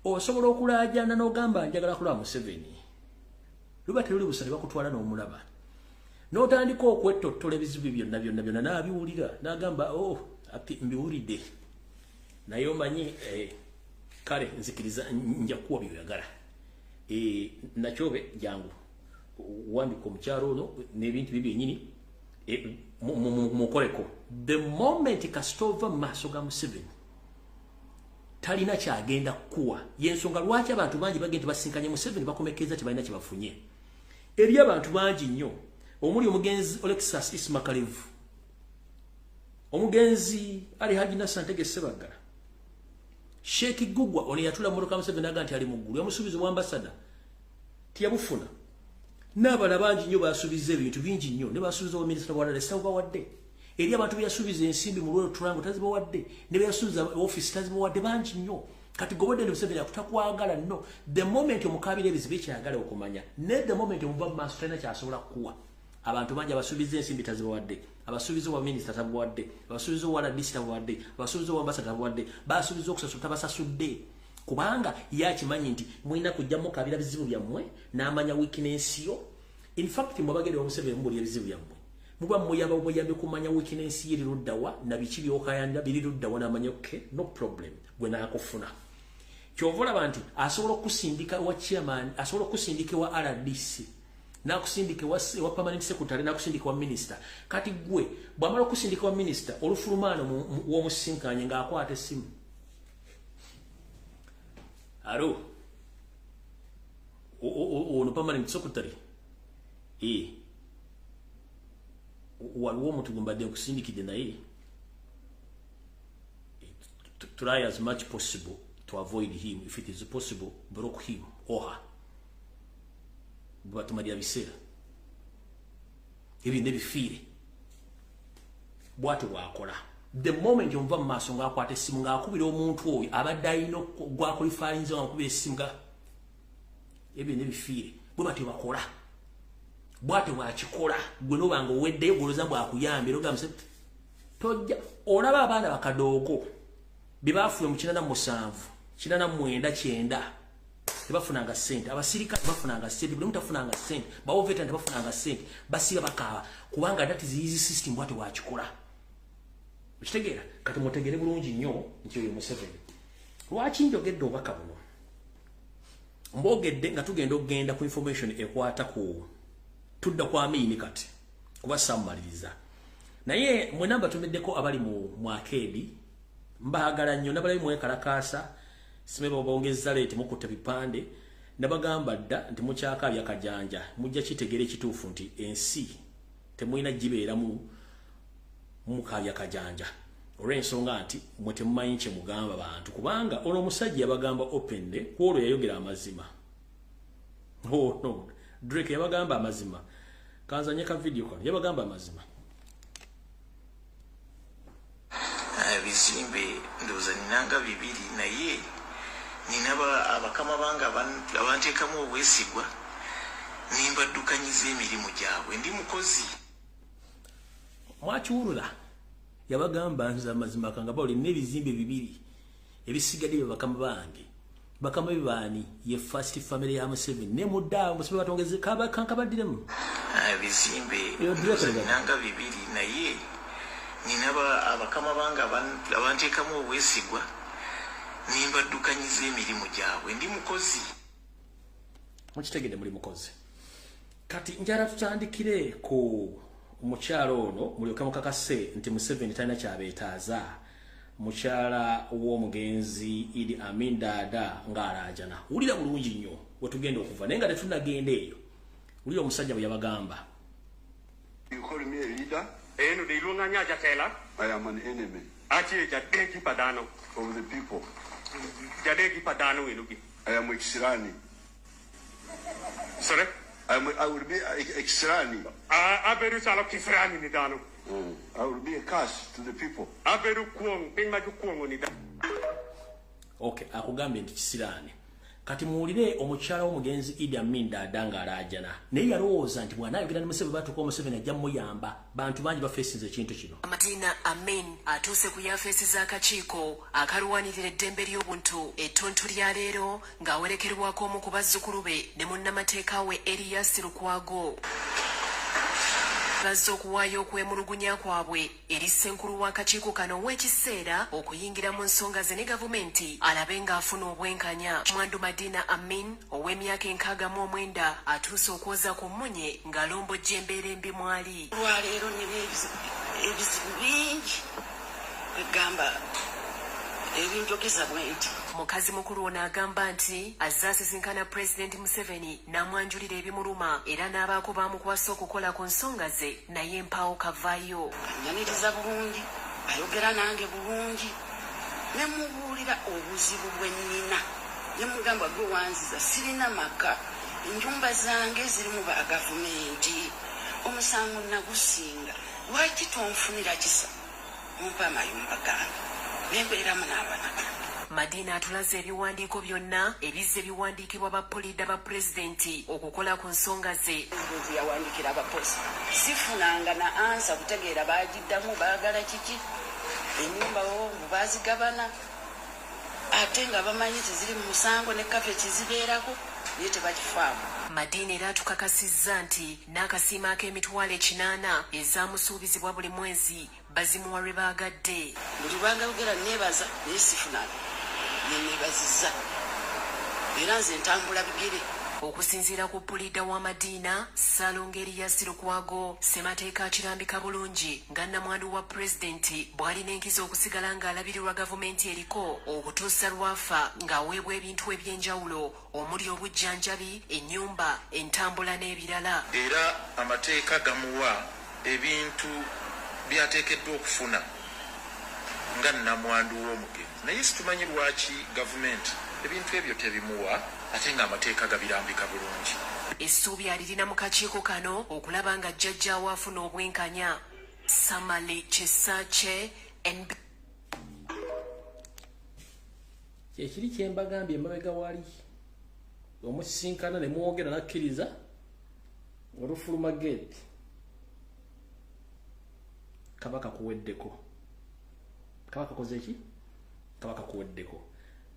Speaker 1: Osobola okulaajana n'ogamba njagala kulaba Museveni. Luba teruli busa ne bakutwala n'omulaba. N'otandika okwetottola ebizibu byonna byonna byonna n'abiwulira n'agamba oh ati mbiwulidde. Naye omanyi kale nzikiriza nja kuwa by'oyagala. Nakyobe jangu wandika omukyalo ono n'ebintu bye byennyini mukoleko. The moment kasitova mu maaso ga Museveni talina kyagenda kukuwa. Yensonga lwaki abantu bangi bagenda basinkanye Museveni bakomekeza tebalina kye bafunye. Eri abantu bangi nnyo omuli omugenzi Olexus Ismakalevu, omugenzi Ali Haji Nasser Ntege Ssebaggala, Sheikh Gugwa ono yatula mu mmotoka Museveni aga nti ali mu ggulu, yamusuubiza obwambasada tiyabufuna. N'abalala bangi nnyo basuubiza ebintu bingi nnyo, ne basuubiza obwaminisita bwa RRA tabubawadde. Eri abantu be yasuubiza ensimbi mu Royal Triangle tazibawadde, ne be yasuubiza ofiisi tazibawadde, bangi nnyo. Kati gobodde ne Museveni akutakwagala nno. The moment omukaabira ebizibu ekyagala okumanya, ne the moment omuva mu maaso talina ky'asobola kukuwa. Abantu bangi abasuubiza ensimbi tazibawadde, abasuubiza obwaminisita tabubawadde, abasuubiza obwa RDC tabubawadde, abasuubiza obwambasada tabubawadde, basuubiza okusasula tabasasudde. Kubanga ye akimanyi nti mulina kujja mukaabira bizibu byammwe n'amanya weakness yo. In fact mwe abagenda wa Museveni mubulira ebizibu byammwe, muba muyamba obuyambi kumanya weakness ye eri luddawa na biki by'okayanja biri luddawa n'amanya okay no problem gwe n'akufuna. Ky'ova olaba nti asobola okusindika wa chairman, asobola okusindika wa RDC, n'akusindika wa permanent secretary, n'akusindika wa minister. Kati gwe bw'amala okusindika wa minister olufulumaano w'omusinkanye ng'akwata essimu. Alo, ono permanent secretary waliwo omuntu gwe mbadde nkusindikidde naye try as much possible to avoid him if it is possible, block him or her. Bwatumalira biseera ebyo nebifiire. Bw'atyo bw'akola. The moment omuva mu maaso ng'akwata essimu ng'akubira omuntu oyo abadde alina gwakulifayinza ng'akubira essimu nga ebyo nebifiire. Bwe batyo bakola, bw'atyo bw'akikola. Gwe n'oba nga oweddeyo gw'olowooza bw'akuyambye era ogamba tojja. Olaba abaana bakadoogo bye baafuye mu 87, 89, 90 tebafunanga ssente, abasirikale tebafunanga ssente, buli omu tafunanga ssente, bawovetan tebafunanga ssente, basiba bakaaba kubanga that is his system. Bw'atyo bw'akikola. Okitegeera? Kati mutegere bulungi nnyo nti oyo Museveni. Lwaki njogedde obubaka buno? Mbogedde nga tugenda okugenda ku information ekwata ku tudda kwa Amini kati kuba sammaliriza. Naye mwenna mbatumiddeko abali mu arcade, mbaagala nnyo nabalabi mwekalakaasa sime babongezza leeti mukutte bipande. Nabagamba dda nti mukyakaabya kajanja, mujja kitegeera ekituufu nti ensi temulina gibeeramu mukaabya kajanja, olw'ensonga nti mwe temumanyi kye mugamba bantu. Kubanga ono omusajja yabagamba openly, ku olwo yayogera amazima. Oh no, Drake yabagamba amazima. Kanzanye ka video kano, yabagamba amazima.
Speaker 2: Ebizimbe ndowooza ninanga bibiri, naye nina abakama bange abanteekamu obwesigwa nimbaddukanyiza emirimu gyabwe, ndi mukozi.
Speaker 1: Mwakiwulira yabagamba nze amazima kanga bawuli n'ebizimbe bibiri ebisigadde bye bakama bange. Bakama be baani? Ye first family ya Museveni ne mudda Museveni batongeze kankabaddiremu.
Speaker 2: Ebizimbe ndowooza ninanga bibiri, naye nina abakama bange abanteekamu obwesigwa nimbaddukanyiza emirimu gyabwe, ndi mukozi.
Speaker 1: Mukitegedde muli mukozi. Kati njala tutandikire ku omukyala ono mulyoke mukakase nti Museveni talina kyabeetaaza. Mukyala w'omugenzi Idi Amin Dada ng'alaajana. Wulira bulungi nnyo we tugenda okuva, naye nga tetunnagenda eyo. Wulira omusajja bwe yabagamba.
Speaker 3: You call me a leader?
Speaker 4: Eno de ilunga nya jatela.
Speaker 3: I am an enemy.
Speaker 4: Achi jadeki padano.
Speaker 3: Of the people.
Speaker 4: Jadeki padano inuki.
Speaker 3: I am Ekisirani.
Speaker 4: Sorry?
Speaker 3: I will be a kisirani.
Speaker 4: Aberu chalo kisirani ni dano.
Speaker 3: I will be a curse to the people.
Speaker 4: Aberu kuong, piny ma jokuong'o ni dano.
Speaker 1: Okay, akugambye nti kisirani. Kati muwulire omukyala w'omugenzi Idi Amin Dada ng'alaajana. Naye yalowooza nti bw'anaayogera ne Museveni batuuka Museveni ajja muyamba. Bantu bangi bafeesinze ekintu kino.
Speaker 5: Madina Amin atuuse ku yafeesi z'akakiiko akalwanirira eddembe ly'obuntu ettuntu lya leero ng'awerekerwako omu ku bazzukulu be ne munnamateeka we Erias Lukwago. Bazze okuwaayo okwemulugunya kwabwe eri ssenkulu w'akakiiko kano ow'ekiseera okuyingira mu nsonga ze ne gavumenti alabe ng'afuna obwenkanya. Mwandu Madina Amin ow'emyaka 69 atuuse okwoza ku mmunye ng'alombojja embeera embi mwali.
Speaker 6: Olwaleero nina ebizibu bingi kwegamba ebinjogeza bwe nti.
Speaker 5: Mukazi mukulu ono agamba nti azze asisinkana Pulezidenti Museveni n'amwanjulira ebimuluma era n'abaako baamukwasa okukola ku nsonga ze naye mpaawo kavaayo.
Speaker 6: Anyaniriza bulungi, ayogera nange bulungi, ne mubuulira obuzibu bwe nnina. Ne mugamba gwe wanziza sirina maka, ennyumba zange zirimu ba gavumenti, omusango nagusinga, lwaki tonfunira kisa ompa amayumba gange nembeeramu n'abaana bange.
Speaker 5: Madina atulaze ebiwandiiko byonna ebizze biwandiikibwa ba puliida ba pulezidenti okukola ku nsonga ze.
Speaker 6: Pulezidenti yawandiikira abapoliisi. Sifunanga na ansa kutegeera baagiddamu baagala kiki. Ennyumba bo baazigabana ate nga bamanyi teziri mu musango ne kafe kizibeerako naye tebakifaamu.
Speaker 5: Madina era atukakasizza nti n'akasiimo ak'emitwalo 8 ezaamusuubizibwa buli mwezi bazimuwa lwe baagadde.
Speaker 6: Buli lwangayogera neebaza naye sifunanga neneebazizza era nze ntambula bigere.
Speaker 5: Okusinziira ku puliida wa Madina, Ssalongo Erias Lukwago, ssemateeka akirambika bulungi nga nnamwandu wa pulezidenti bw'alina enkizo okusigala ng'alabirirwa gavumenti eriko okutuusa lw'afa ng'aweebwa ebintu eby'enjawulo omuli obujjanjabi, ennyumba, entambula n'ebirala.
Speaker 7: Era amateeka gamuwa ebintu by'ateekeddwa okufuna nga nnamwandu w'omugenzi. Naye situmanyi lwaki gavumenti ebintu ebyo tebimuwa ate ng'amateeka gabirambika bulungi.
Speaker 5: Essuubi alirina mu kakiiko kano okulaba nga jjajjaawe afuna obwenkanya. Samali Kisaakye, NB.
Speaker 1: Kyekiri kye mbagambye emabega wali omusisinkana ne mwogera n'akkiriza olufuluma geeti kabaka kuweddeko. Kabaka koze ki? Kabaka kuweddeko.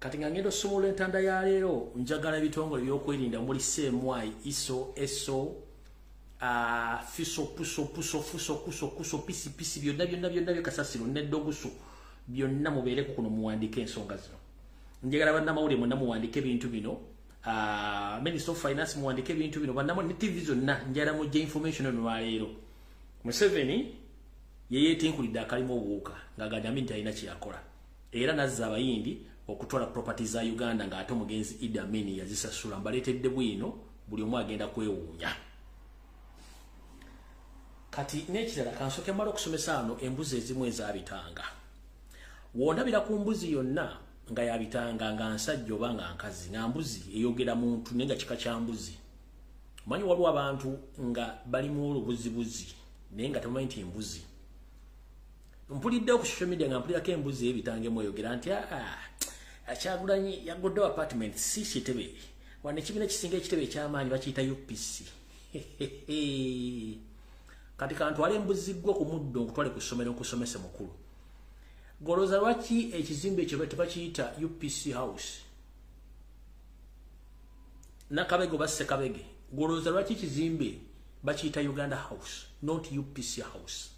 Speaker 1: Kati nga ngendo somola entanda ya leero njagala ebitongole ebyokwerinda muli CMI, ISO, SO, FISO, PUSO, PUSO, FUSO, KUSO, KUSO, PC, PC byonna byonna byonna byekasasiro neddoguso byonna mubeereko kuno muwandiike ensonga zino. Njagala bannamawulire mwenna muwandiike ebintu bino, Minister of Finance muwandiike ebintu bino, bannamawulire ne TV zonna njagala mujje information eno lwaleero. Museveni yeyeetinkulidde akalimu obuwuka ng'agambye nti alina kye yakola era n'azza abayindi okutwala property za Uganda ng'ate omugenzi Idi Amin yazisasula. Mbaleetedde bwino buli omu agenda kwewuunya. Kati n'ekirala kansooke mmala okusomesa ano embuzi ezimu ezabitanga. W'ondabira ku mbuzi yonna nga yabitanga nga nsajja oba nga nkazi nga mbuzi eyogera muntu naye nga kika kya mbuzi. Omanyi waliwo abantu nga balimu olubuzibuzi naye nga tebamanyi nti mbuzi. Mpulidde ku social media nga mpulirako embuzi ebitanga emweyogera nti Kyagulanyi yaguddewo apartment si kitebe. Wano ekibiina ekisinga ekitebe eky'amaanyi bakiyita UPC. Kati kantwale embuzi gwe ku muddo nkutwale ku ssomero nkusomese mukulu. Golooza lwaki ekizimbe ekyo tebakiyita UPC house? Nakabege oba Ssekabege. Golooza lwaki ekizimbe bakiyita Uganda house, not UPC house?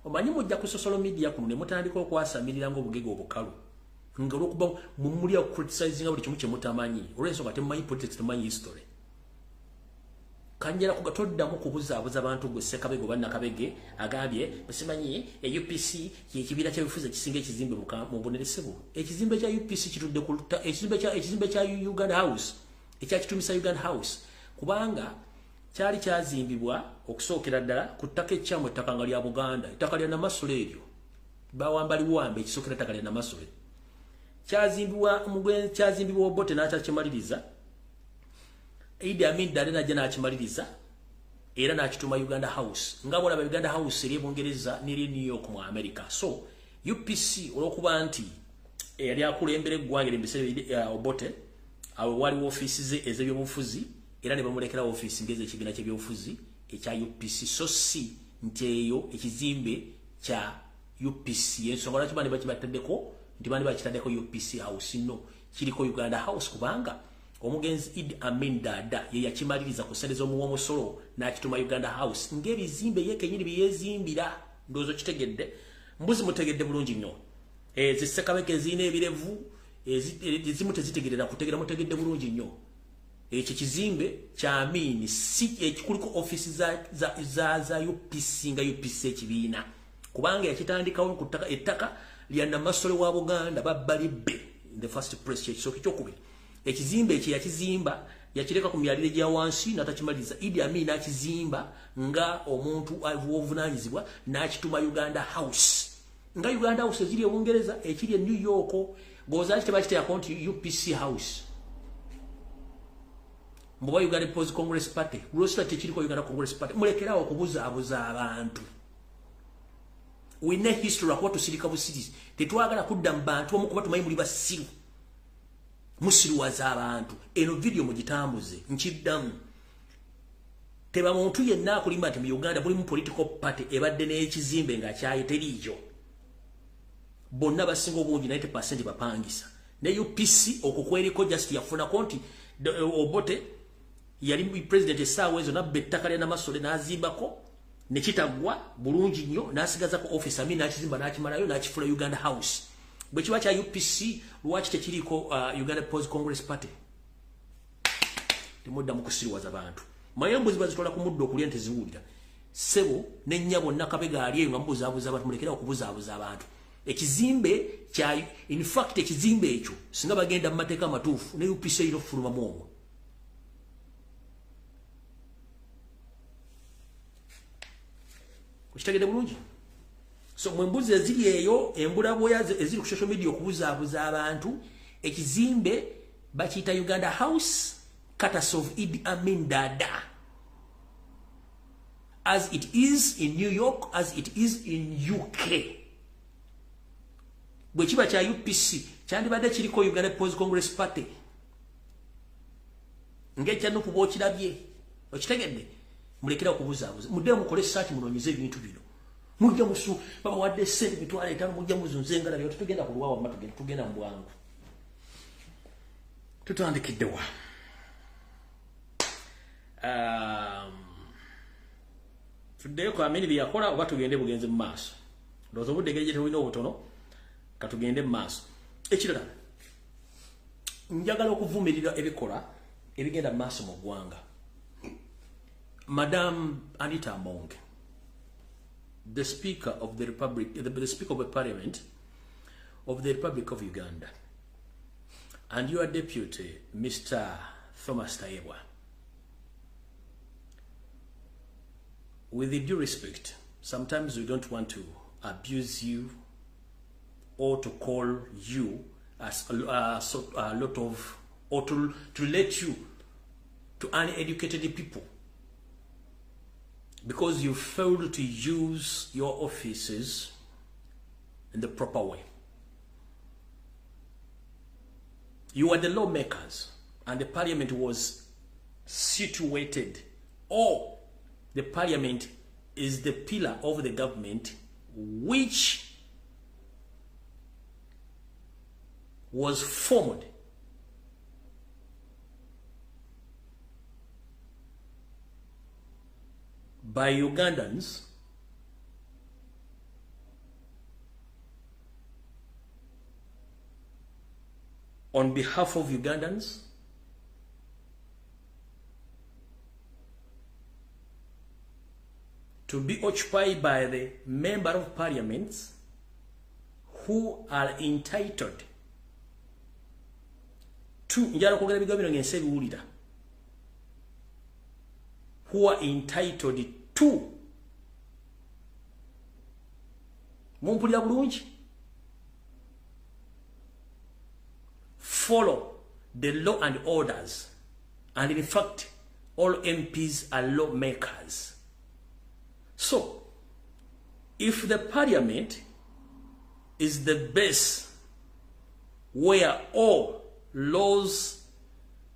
Speaker 1: Omanyi mujja ku social media kuno ne mutandika okwasamirira ng'obugege obukalu nga olw'okuba mumuli okucriticizinga buli kimu kye mutamanyi olw'ensonga temumanyi politics, temumanyi history. Kanjala kugatoddamu kubuzaabuza abantu gwe Ssekabege oba Nakabege agambye simanyi UPC ye kibiina ky'ebifuzi ekisinga ekizimbe mu buneresebo. Ekizimbe kya UPC kitudde ku ekizimbe kya Uganda House ekyakitumisa Uganda House kubanga kyali kyazimbibwa okusookera ddala ku ttaka ekyamu ettaka nga lya Buganda, ettaka lya Namasole eryo bawamba liwambe ekisookera ettaka lya Namasole. Kyazimbibwa Obote n'akyakimaliriza Idi Amin Dada najja n'akimaliriza era n'akituma Uganda House, nga bw'olaba Uganda House eri e Bungereza n'eri New York mu America. So UPC olw'okuba nti eyali akulembera eggwanga ebiseera Obote, awo waliwo ofiisi ze ez'ebyobufuzi era ne bamulekera ofiisi ng'ez'ekibiina ky'ebyobufuzi ekya UPC, so si nti eyo ekizimbe kya UPC. Ensonga lwaki bandi bakibataddeko nti bandi bakitaddeko UPC House, no kiriko Uganda House kubanga omugenzi Idi Amin Dada ye yakimaliriza ku ssente z'omuwomusolo n'akituma Uganda House ng'ebizimbe ye kennyini bye yeezimbira. Ndowooza okitegedde, mbuzi mutegedde bulungi nnyo. Zissekabeke ezirina ebirevu ezimu tezitegerera kutegera, mutegedde bulungi nnyo. Ekyo kizimbe kya Amin, si ekikuliko ofiisi za UPC nga UPC ekibiina, kubanga yakitandikawo ku ttaka ettaka lya Namasole wa Buganda babbalibbe in the first place. Kyekisooka. Ekyokubiri, ekizimbe ekyo yakizimba yakireka ku myaliro gya wansi n'atakimaliriza. Idi Amin n'akizimba nga omuntu w'obuvunaanyizibwa n'akituma Uganda House, nga Uganda House eziri e Bungereza, ekiri e New York. Goza kiti tebakiteekako nti UPC House mbuba Uganda People's Congress Party, lwosita tekiriko Uganda Congress Party. Mulekerawo okubuzaabuza abantu. We history lwakuba tusirika busirisi, tetwagala kudda mu bantu omu kuba tumanyi muli basiru, musiruwaza abantu. Eno video mugitambuze. Nkiddamu, teba muntu yenna akulimba nti mu Uganda mulimu political party ebadde n'ekizimbe nga kyayo, teriiyo. Bonna basinga obungi 90% bapangisa. Ne UPC okwo kweriko, just yafunako nti Obote yali president essaawa ezo, nabba ettaka lya Namasole n'azimbako ne kitaggwa bulungi nnyo, n'asigazako office. Amin n'akizimba n'akimalayo n'akifula Uganda House. Bwe kiba kya UPC, lwaki tekiriiko Uganda People's Congress Party? Temudda mu kusiriwaza bantu. Maye embuzi bazitwala ku muddo okulya nteziwulira. Ssebo ne nnyabo Nakabega ali eyo nga mubuzaabuza abantu, mulekera okubuzaabuza abantu. Ekizimbe kya, in fact ekizimbe ekyo singa bagenda mu mateeka amatuufu, ne UPC erina okufulumamu omwo. Okitegedde bulungi? So mwe embuzi eziri eyo embulabwoya eziri ku social media okubuzaabuza abantu, ekizimbe bakiyita Uganda House, courtesy of Idi Amin Dada, as it is in New York, as it is in UK. Bwe kiba kya UPC, kyandibadde kiriko Uganda People's Congress Party ng'ekya NUP bw'okirabye. Okitegedde? Mulekera okubuzaabuza, muddeyo mukole search, munoonyeze ebintu bino. Mujja musu babawadde ssente 50,000, mujja muzunze engalabi. Tetugenda kulwawo amma, tugenda mu bwangu. Tutandikidde wa? Tuddeyo ku Amini bye yakola oba tugende bugenze mu maaso? Ndowooza obudde engeri gye tebulina obutono, katugende mu maaso. Ekirala, njagala okuvumirira ebikola ebigenda mu maaso mu ggwanga. Madam Anita Among, the Speaker of the Republic, the Speaker of the Parliament of the Republic of Uganda, and your deputy, Mr. Thomas Tayebwa, with the due respect, sometimes we don't want to abuse you or to call you as a lot of, or to let you to uneducated people, because you failed to use your offices in the proper way. You are the lawmakers, and the parliament was situated, or the parliament is the pillar of the government, which was formed by Ugandans on behalf of Ugandans to be occupied by the member of parliament who are entitled to, njala kwogera ebigambo bino ng'ensi ebiwulira, who are entitled to, mumpulira bulungi, follow the law and orders. And in fact, all MPs are lawmakers. So, if the parliament is the base where all laws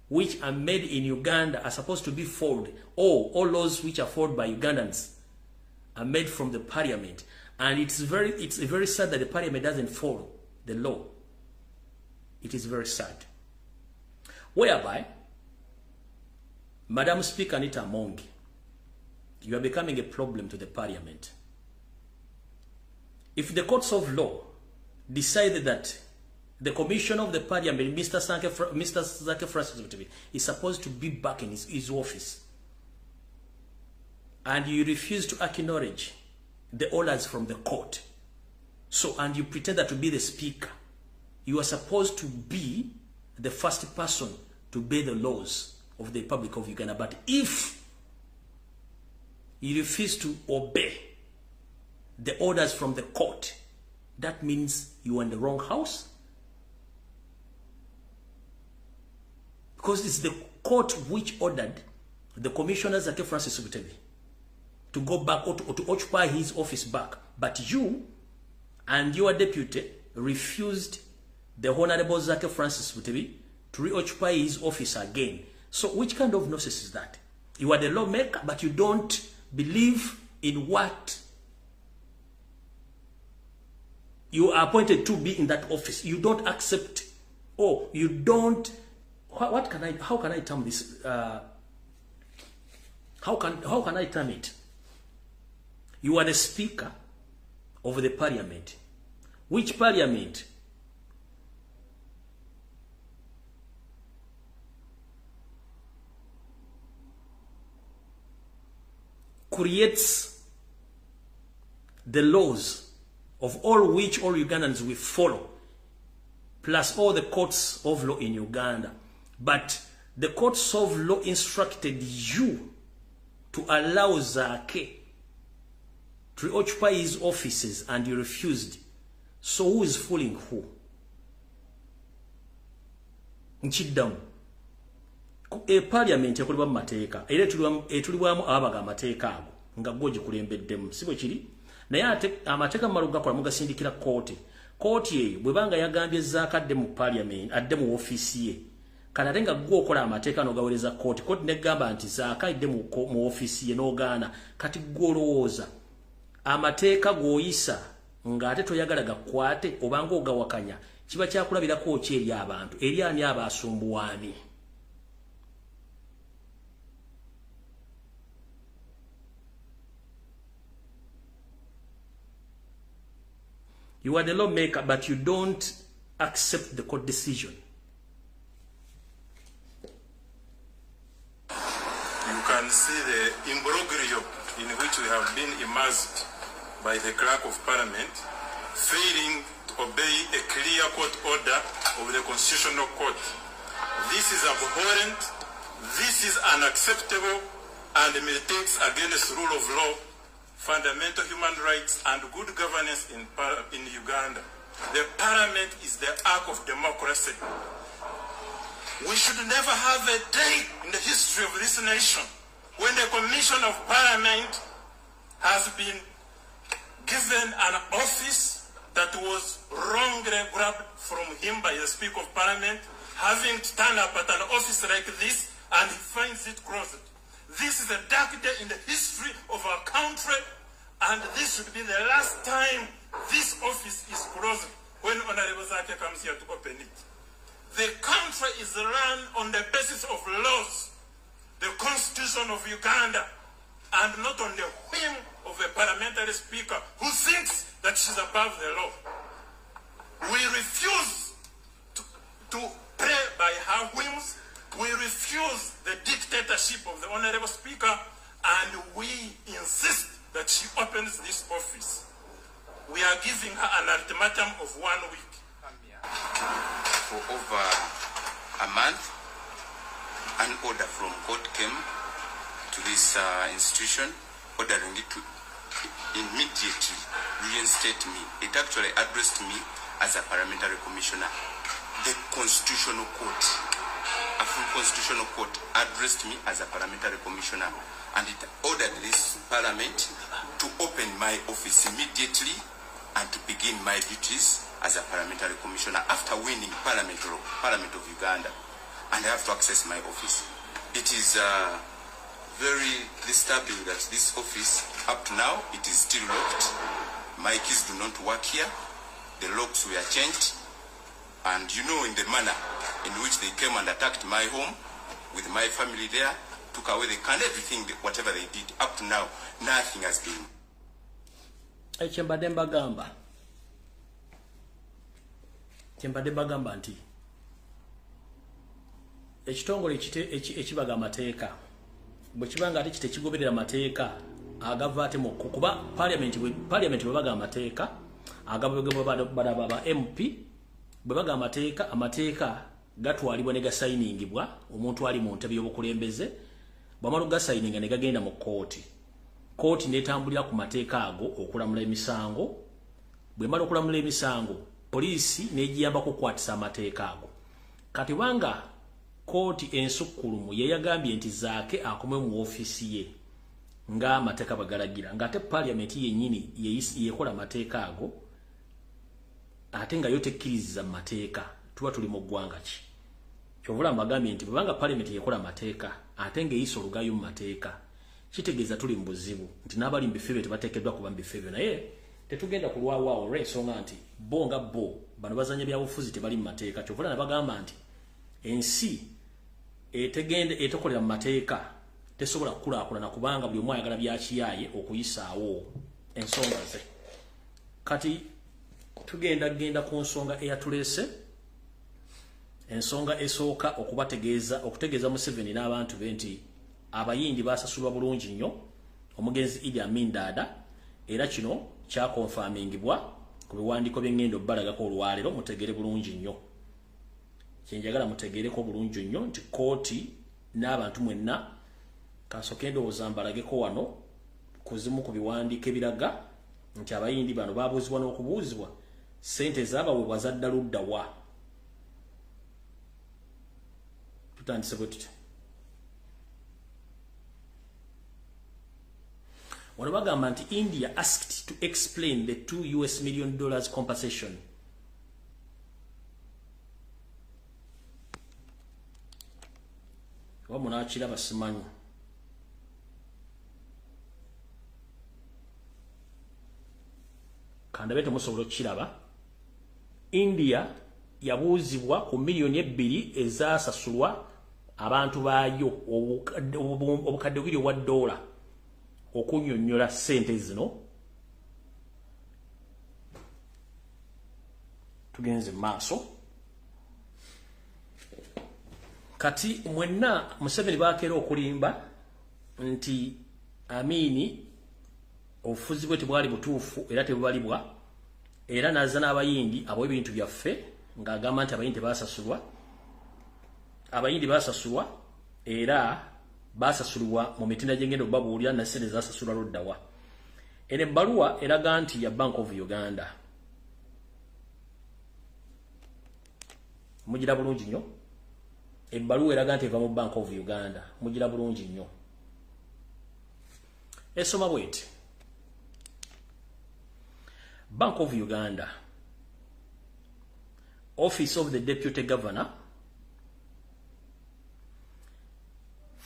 Speaker 1: which are made in Uganda are supposed to be followed, or all laws which are followed by Ugandans are made from the parliament, and it's very sad that the parliament doesn't follow the law. It is very sad. Whereby, Madam Speaker Anita Among, you are becoming a problem to the parliament. If the courts of law decided that the commissioner of the parliament, Mr. Zaake Francis Butebi, is supposed to be back in his office, and you refuse to acknowledge the orders from the court, so, and you pretend that to be the speaker, you are supposed to be the first person to obey the laws of the Republic of Uganda. But if you refuse to obey the orders from the court, that means you are in the wrong house. Because it's the court which ordered the commissioner Zaake Francis Butebi to go back or to occupy his office back. But you and your deputy refused the Honorable Zaake Francis Butebi to reoccupy his office again. So which kind of nonsense is that? You are the lawmaker, but you don't believe in what you are appointed to be in that office. You don't accept, or you don't, what can I, how can I term this? How can I term it? You are the speaker of the parliament. Which parliament? Creates the laws of all which all Ugandans will follow, plus all the courts of law in Uganda. But the courts of law instructed you to allow Zaake to occupy his offices, and you refused. So who is fooling who? Nchiddamu. E parliament ekolebwa mu mateeka, era etulibwamu ababaga amateeka ago nga gwe ogikulembeddemu, si bwe kiri? Naye ate amateeka mumala okugakola mugasindikira kkooti. Kkooti eyo bw'ebanga yagambye Zaake adde mu parliament, adde mu ofiisi ye, kati ate nga gwe okola amateeka n'ogaweereza kkooti, kkooti n'egamba nti Zaake adde mu ofiisi ye n'ogaana. Kati gwe olowooza amateeka g'oyisa ng'ate toyagala gakwate obanga ogawakanya, kiba kyakulabirako ki eri abantu, eri ani abaasumbuwa ani? You are the lawmaker, but you don't accept the court decision.
Speaker 8: You can see the imbroglio in which we have been immersed by the Clerk of Parliament, failing to obey a clear court order of the Constitutional Court. This is abhorrent, this is unacceptable, and militates against rule of law, fundamental human rights, and good governance in Uganda. The parliament is the ark of democracy. We should never have a day in the history of this nation when the Commission of Parliament has been given an office that was wrongly grabbed from him by the Speaker of Parliament, having to turn up at an office like this, and he finds it closed. This is a dark day in the history of our country, and this should be the last time this office is closed when Honorable Zaake comes here to open it. The country is run on the basis of laws, the Constitution of Uganda, and not on the whim of a parliamentary speaker who thinks that she's above the law. We refuse to play by her whims. We refuse the dictatorship of the Honorable Speaker, and we insist that she opens this office. We are giving her an ultimatum of 1 week.
Speaker 9: For over a month, an order from court came to this institution ordering it to immediately reinstate me. It actually addressed me as a parliamentary commissioner. The Constitutional Court A full constitutional court addressed me as a parliamentary commissioner, and it ordered this parliament to open my office immediately and to begin my duties as a parliamentary commissioner after winning Parliament of Uganda, and I have to access my office. It is very disturbing that this office, up to now, it is still locked. My keys do not work here. The locks were changed. And you know, in the manner in which they came and attacked my home with my family there, took away the can, everything, whatever they did, up to now, nothing has been.
Speaker 1: Kyembadde mbagamba nti ekitongole ekibaga amateeka bwe kibanga ate kitekigoberera amateeka agava ate mu kuba parliament bwe baga amateeka agava ba MP bwe baga amateeka gatwalibwa ne gasayiningibwa omuntu ali mu ntebe y'obukulembeze bwamala okugasayininga ne gagenda mu kkooti. Kkooti n'etambulira ku mateeka ago okulamula emisango. Bwemala okulamula emisango, poliisi n'egiyambako okukwatisa amateeka ago. Kati banga kkooti ensukkulumu ye yagambye nti Zaake akome mu ofiisi ye ng'amateeka bagalagira, ng'ate parliament yennyini yekola amateeka ago ate nga yo tekkiriza mateeka, tuba tuli mu ggwanga ki? Kyovula mbagambye nti bwebanga parliament yekola amateeka ate ng'eyisa olugayo mu mateeka, kitegeeza tuli mu buzibu nti n'abali mu bifo ebyo tebateekeddwa kuba mu bifo ebyo. Naye tetugenda kulwawo awo olw'ensonga nti bo nga bo bano bazanya byabufuzi tebali mu mateeka. Kyovula nabagamba nti ensi etekolera mu mateeka tesobola kukulaakulana kubanga buli omu ayagala byakiyaaye okuyisaawo ensonga ze. Kati tugenda genda ku nsonga eyatuleese, ensonga esooka okutegeeza Museveni n'abantu be nti abayindi basasulwa bulungi nnyo omugenzi Idi Amin Dada, era kino kyakonfamingibwa ku biwandiiko by'engendo bbalagako olwaleero. Mutegere bulungi nnyo, kyenjagala mutegereko bulungi nnyo nti kkooti n'abantu mwenna, kansooke ndowooza mbalageko wano ku zimu ku biwandiiko ebiraga nti abayindi bano babuuzibwa n'okubuuzibwa ssente zaabaweebwa zadda ludda wa. Tutandise bwe tutyo. Wano bagamba nti India asked to explain the $2 US million compensation. Oba munaakiraba simanyi. Kandabe temusobola okukiraba. India yabuuzibwa ku 2 miliyoni ezasasulwa abantu baayo obukadde $2 okunnyonnyola ssente zino. Tugenze mu maaso. Kati mwenna Museveni bakeera okulimba nti Amini obufuzi bwe tebwali butuufu era tebubalibwa, era n'azza n'abayindi abawa ebintu byaffe ng'agamba nti abayindi tebasasulwa. Abayindi basasulwa era basasulwa mu mitendera gy'engendo babuulira na ssente zasasulwa ludda wa. Eno ebbaluwa eraga nti ya Bank of Uganda. Mugira bulungi nnyo. Ebbaluwa eraga nti eva mu Bank of Uganda. Mugira bulungi nnyo. Esoma bw'eti. Bank of Uganda, Office of the Deputy Governor,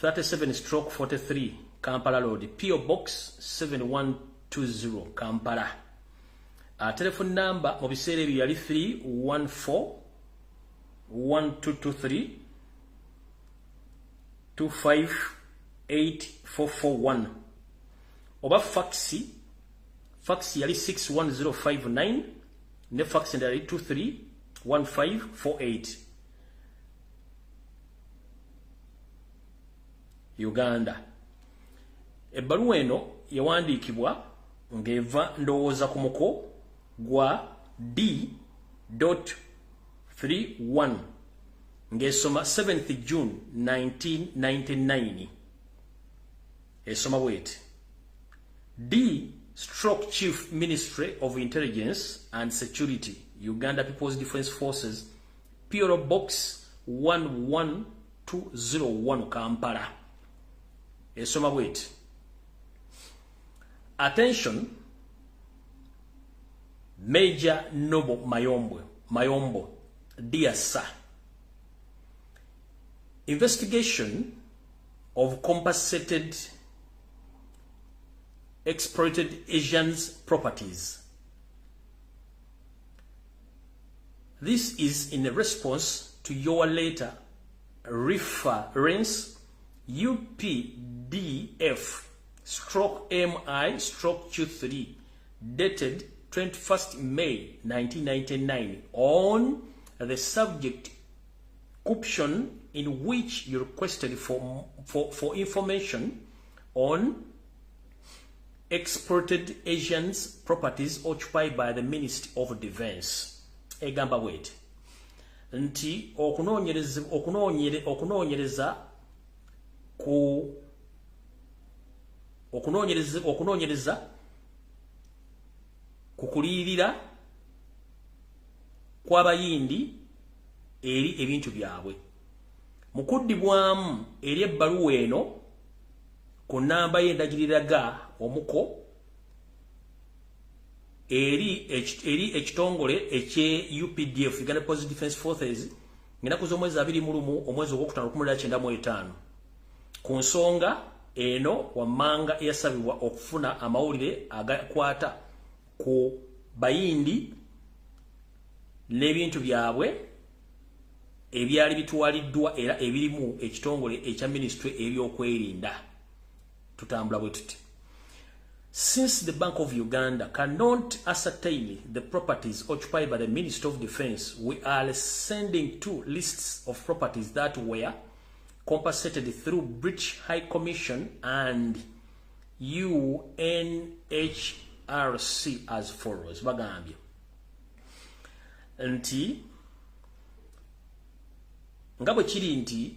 Speaker 1: 37/43 Kampala Road, P.O. Box 7120 Kampala. Telephone number mu biseera ebyo yali 314 1223 258441 oba faxi yali 61059 ne fax endala yali 231548 Uganda. Ebbaluwa eno yawandiikibwa ng'eva ndowooza ku muko gwa D.31 ng'esoma 7th June 1999. Esoma bw'eti: D/Chief Ministry of Intelligence and Security, Uganda People's Defence Forces, P.O. Box 201 Kampala. Esoma bweti: Attention Major Noble Mayombo, dear sir, investigation of compensated exploited Asians properties. This is in response to your letter reference UPDF/MI/Q3 dated 21st May 1999 on the subject option in which you requested for information on exported Asians properties occupied by the Ministry of Defense. Egamba bweti nti okunoonyereza ku okunoonyereza ku kuliyirira kw'abayindi eri ebintu byabwe. Mu kuddibwamu eri ebbaluwa eno ku nnamba y'endagiriraga omuko eri ekitongole ekye UPDF, Uganda Police Defense Forces, ng'ennaku z'omwezi 21 omwezi ogwokutaano 1995 ku nsonga eno wammanga eyasabibwa okufuna amawulire agakwata ku bayindi n'ebintu byabwe ebyali bitwaliddwa era ebirimu ekitongole ekya minisitule ebyokwerinda. Tutambula bwe tuti. Since the Bank of Uganda cannot ascertain the properties occupied by the Ministry of Defense, we are sending two lists of properties that were compensated through British High Commission and UNHRC as follows. Bagambye nti nga bwe kiri nti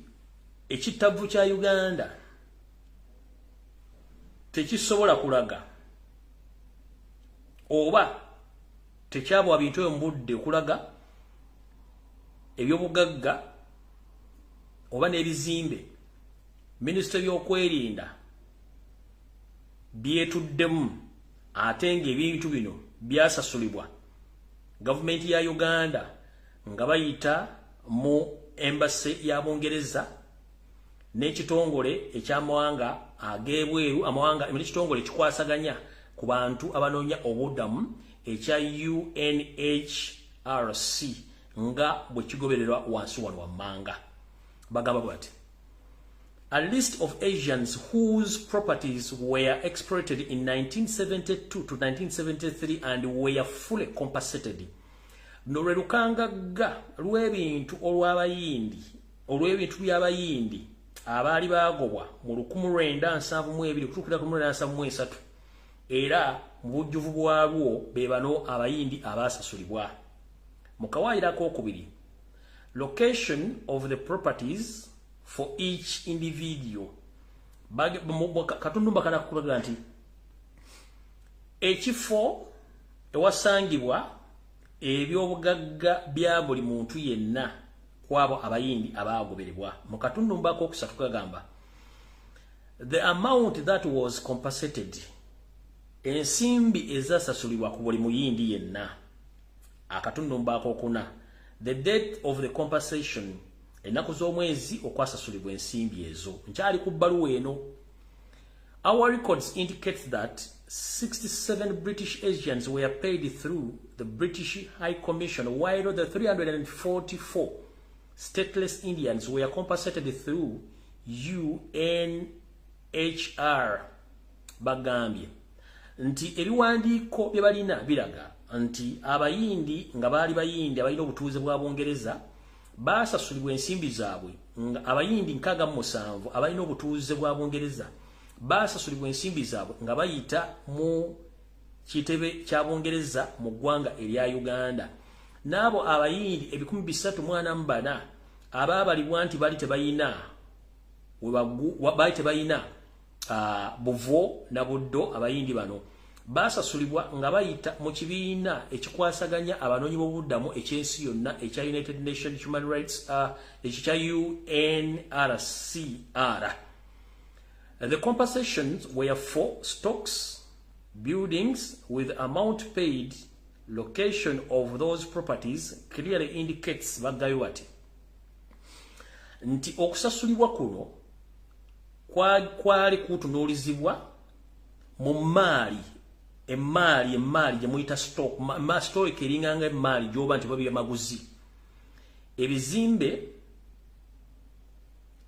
Speaker 1: ekitavu kya Uganda tekisobola kulaga oba tekyabwa bintu ebyo mu budde okulaga ebyobugagga oba n'ebizimbe minisitule y'okwerinda byetuddemu, ate ng'ebintu bino byasasulibwa gavumenti ya Uganda nga bayita mu embassy ya Bungereza n'ekitongole eky'amawanga ag'ebweru, amawanga n'ekitongole ekikwasaganya ku bantu abanoonya obuddamu ekya UNHRC nga bwe kigobererwa wansi wano wammanga. Bagamba bwati: A list of Asians whose properties were exploited in 1972 to 1973 and were fully compensated. No lwe lukangagga lw'ebintu olw'abayindi, olw'ebintu by'abayindi abaali baagobwa mu 1972 kutuukira ku 1973 era mu bujjuvu bwalwo be bano abayindi abaasasulibwa. Mu kawaayiro akookubiri, location of the properties for each individual. Katundu mbakana kukulaga nti ekifo ewasangibwa ebyobugagga bya buli muntu yenna kwabo abayindi abaagoberebwa. Mu katundu mbako okusatu kagamba the amount that was compensated, ensimbi ezasasulibwa ku buli muyindi yenna. Akatundu mbako okuna, the date of the compensation, ennaku z'omwezi okwasasulibwa ensimbi ezo. Nkyali ku bbaluwa eno. Our records indicate that 67 British Asians were paid through the British High Commission, while the 344 stateless Indians were compensated through UNHR. Bagambye nti ebiwandiiko bye balina biraga nti abayindi nga baali bayindi abalina obutuuze bwa Bungereza basasulibwa ensimbi zaabwe, nga abayindi 67 abalina obutuuze bwa Bungereza basasulibwa ensimbi zaabwe nga bayita mu kitebe kya Bungereza mu ggwanga erya Uganda. N'abo abayindi 344 abaabalibwa nti baali tebayina buvo na buddo, abayindi bano Basasulibwa nga bayita mu kibiina ekikwasaganya abanoonyi b'obuddamu eky'ensi yonna ekya United Nations Human Rights, ekya UNRCR. The compensations were for stocks, buildings, with amount paid, location of those properties clearly indicates. Bagayo bati nti okusasulibwa kuno kwali kutunuulizibwa mu maali, emaali gye muyita stock. Stock eringanga emaali gy'oba nti babyamaguzi, ebizimbe,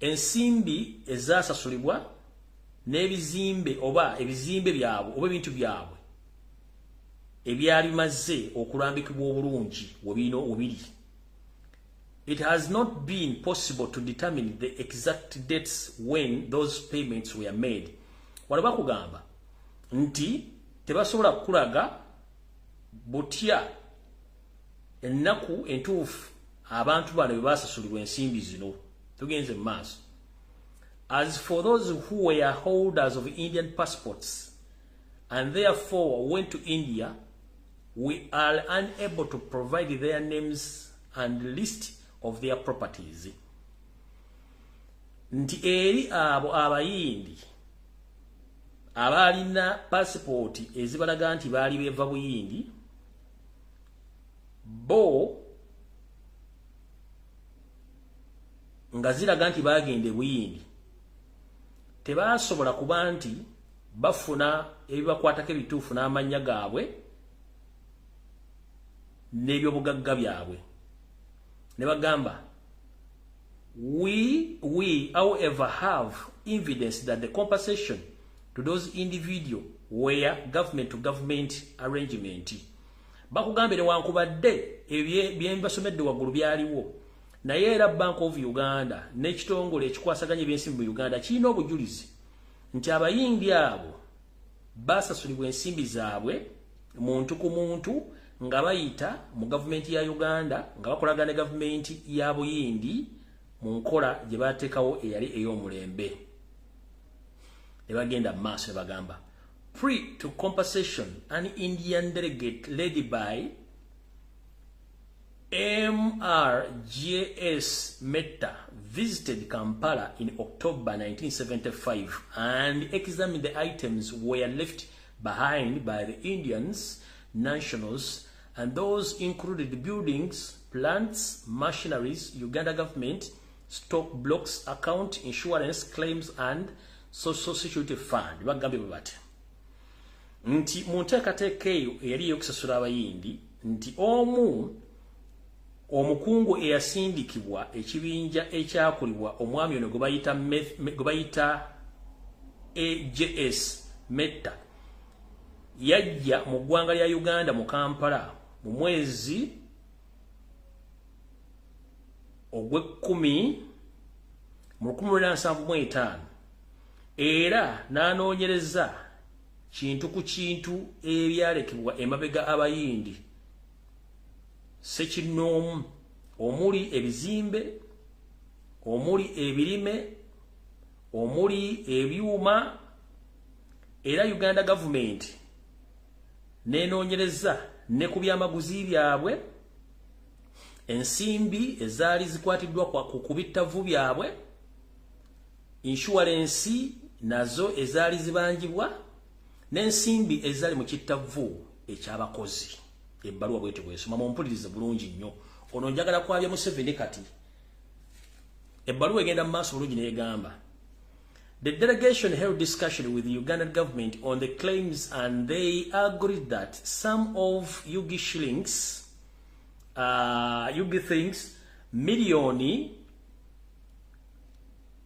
Speaker 1: ensimbi ezasasulibwa n'ebizimbe oba ebizimbe byabwe oba ebintu byabwe ebyali bimaze okulambikibwa obulungi webirina obiri. It has not been possible to determine the exact dates when those payments were made. Wano bakugamba nti tebasobola kukulaga butya ennaku entuufu abantu bano bwe basasulibwa ensimbi zino. Tugenze mu maaso. As for those who were holders of Indian passports and therefore went to India, we are unable to provide their names and list of their properties. Nti eri abo abayindi abaalina pasipooti ezibalaga nti baali beeva Buyindi, bo nga ziraga nti baagenda e Buyindi, tebasobola kuba nti bafuna ebibakwatako ebituufu n'amannya gaabwe n'ebyobugagga byabwe. Ne bagamba, we however have evidence that the compensation to those individual were government to government arrangement. Bakugambye newankubadde ebyo byembasomedde waggulu byaliwo, naye era Bank of Uganda n'ekitongole ekikwasaganya ebyensimbi mu Uganda kirina obujulizi nti abayindi abo basasulibwa ensimbi zaabwe muntu ku muntu nga bayita mu gavumenti ya Uganda, nga bakolagana ne gavumenti ya Buyindi mu nkola gye bateekawo eyali ey'omulembe. Ne bagenda mu maaso ne bagamba, pre to compensation, an Indian delegate led by MRJS Mehta visited Kampala in October 1975 and examined the items were left behind by the Indians nationals, and those included buildings, plants, machineries, Uganda government stock blocks, account, insurance claims and Social Security Fund. Bagambye bwe bati nti mu nteekateeka eyo eyali ey'okusasula abayindi, nti omu omukungu eyasindikibwa ekibinja ekyakulibwa omwami ono gwe bayita AJS Mehta yajja mu ggwanga lya Uganda mu Kampala mu mwezi ogw'ekkumi mu 1975, era n'anoonyereza kintu ku kintu ebyalekebwa emabega abayindi ssekinnoomu, omuli ebizimbe, omuli ebirime, omuli ebyuma, era Uganda gavumenti n'enoonyereza ne ku byamaguzi byabwe, ensimbi ezaali zikwatiddwa ku bittavu byabwe, inshuwalensi nazo ezaali zibanjibwa, n'ensimbi ezaali mu kittavu ekyabakozi. Ebbaluwa bwetyo bwesoma, mumpulirize bulungi nnyo. Ono njagala kwabya Museveni kati. Ebbaluwa egenda mu maaso bulungi n'egamba, the delegation held discussion with the Ugandan government on the claims and they agreed that some of UG shillings, UG things, milioni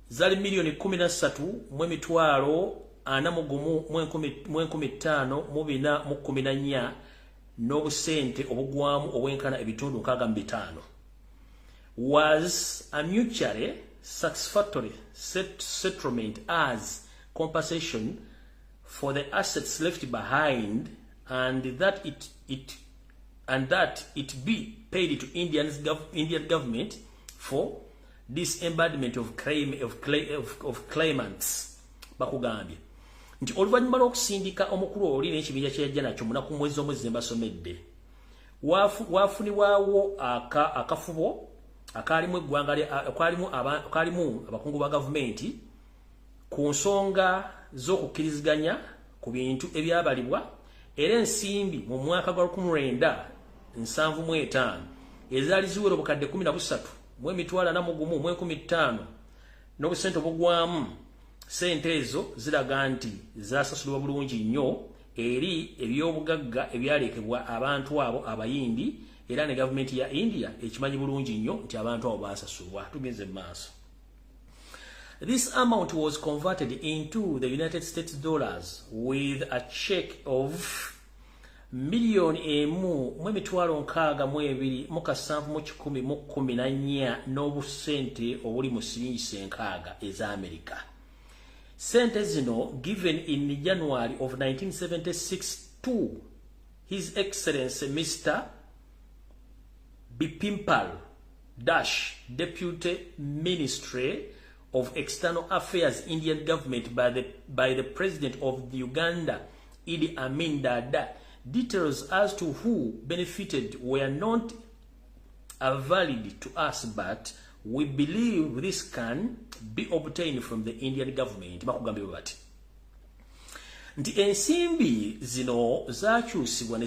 Speaker 1: zali 13,415,414 n'obusente obugwamu obwenkana ebitundu 65 was a mutually satisfactory settlement as compensation for the assets left behind, and that it be paid to Indian government for disembodiment of claimants. Bakugambye Nti oluvannyuma lw'okusindika omukulu oli n'ekibinja kye yajja nakyo munaku mwezi omwezi mbasomedde, wafunibwawo akafubo akaalimu eggwanga akaalimu abakungu ba gavumenti ku nsonga z'okukkiriziganya ku bintu ebyabalibwa, era ensimbi mu mwaka gwa 1975 ezaali ziwera obukadde 13 mu 401,500 n'obusente obugwamu. Sente ezo ziraga nti zasasulibwa bulungi nnyo eri ebyobugagga ebyalekebwa abantu abo Abayindi, era ne gavumenti ya India ekimanyi bulungi nnyo nti abantu abo basasulwa. Tugenze mu maaso. This amount was converted into the United States dollars with a check of 1,662,714 n'obusente obuli mu siringi 60 eza Amerika. Sente zino given in January of 1976 to His Excellency Mr. Bipimpal Dash, Deputy Ministry of External Affairs, Indian Government, by the President of the Uganda, Idi Amin Dada. Details as to who benefited were not valid to us, but we believe this can be obtained from the Indian government. Bakugambye bati nti ensimbi zino zakyusibwa ne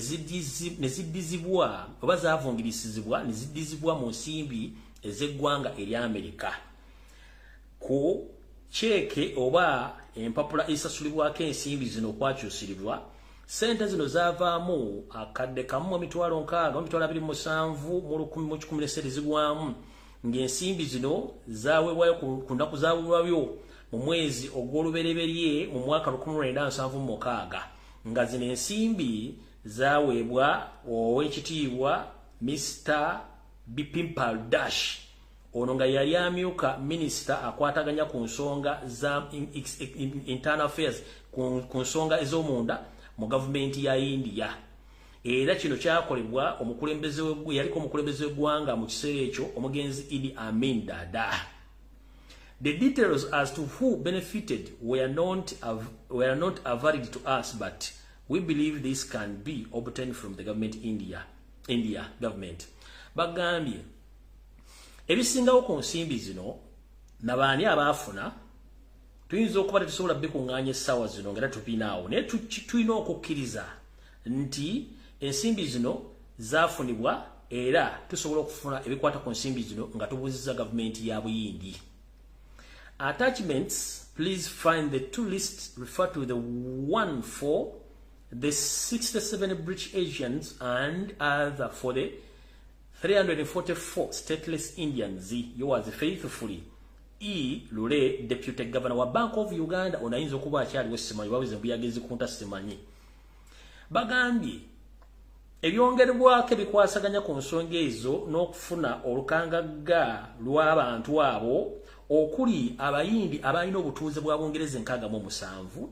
Speaker 1: ziddizibwa oba zavungirisizibwa ne ziddizibwa mu nsimbi ez'eggwanga erya Amerika ku cheeke oba empapula esasulibwako ensimbi zino okwakyusiribwa. Sente zino zaavaamu akadde kamu 6,227,110 sente zigwamu, ng'ensimbi zino zaweebwayo ku nnaku zaweebwayo mu mwezi ogw'olubereberye mu mwaka 1976, nga zino ensimbi zaweebwa ow'ekitiibwa Mr. Bipimpal Dash, ono nga yali amyuka minisita akwataganya ku nsonga za internal affairs, ku nsonga ez'omunda mu gavumenti ya India. Era kino kyakolebwa omukulembeze yaliko omukulembeze w'eggwanga mu kiseera ekyo, omugenzi Idi Amin Dada. The details as to who benefited were not available to us, but we believe this can be obtained from the government India government. Bagambye ebisingawo ku nsimbi zino nabaani abaafuna tuyinza okuba tetusobola bikuŋŋaanya essaawa zino nga tupinaawo, naye tulina okukkiriza nti ensimbi zino zaafunibwa era tusobola okufuna ebikwata ku nsimbi zino nga tubuuzizza gavumenti ya Buyindi. Attachments, please find the two lists refer to the one for the 67 British Asians and other for the 344 stateless Indians. Yours faithfully, E. Lule, Deputy Governor wa Bank of Uganda. Onayinza okuba akyaliwo simanyi, babuze mbuyagezi kunta simanyi. Bagambye ebyongerebwako ebikwasaganya ku nsonga ezo n'okufuna olukangagga lw'abantu abo okuli Abayindi abalina obutuuze bwa Bungereza 67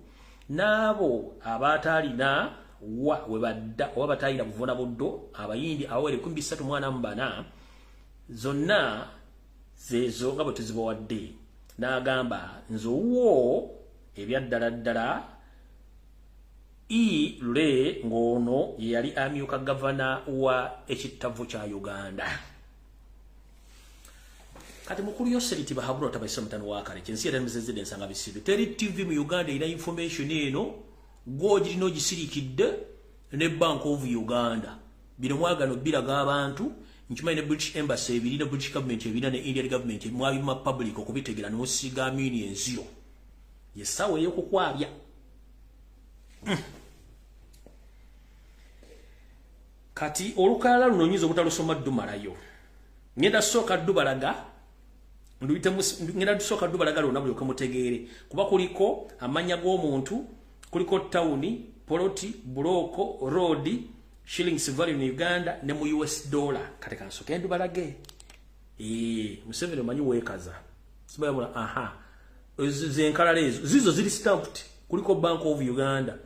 Speaker 1: n'abo abataalina wa we badda oba bataalina buvuna buddo Abayindi abawera 344 zonna zeezo nga bwe tuzibawadde. N'agamba nze owuwo ebyaddala ddala E. Lule, ng'ono ye yali amyuka gavana wa ekittavu kya Uganda. Kati mukulu Yoseri Tibahabulwa tabaisa mutano wa kale kyensi era muzezedde ensanga bisibe. Teri TV mu Uganda erina information eno gw'ogirina ogisirikidde ne Bank of Uganda. Bino mwagano biraga abantu nkimanyi ne British Embassy ebiri ne British government ebiri ne Indian government mwabima public okubitegera n'osiga amini enziro. Yessawa ey'okukwabya. Kati olukalala luno nyinza obutalusoma ddumalayo. Ngenda sooka ddubalaga ngenda sooka ddubalaga lwonna bulyoke mutegeere, kuba kuliko amannya g'omuntu, kuliko tawuni, poloti, buloko, road, shillings value in Uganda ne mu US dollar. Kati kansooke ndubalage. Museveni omanyi weekaza. Sibayabula aha. Ezo zenkalala ezo zizo ziri stamped, kuliko Bank of Uganda.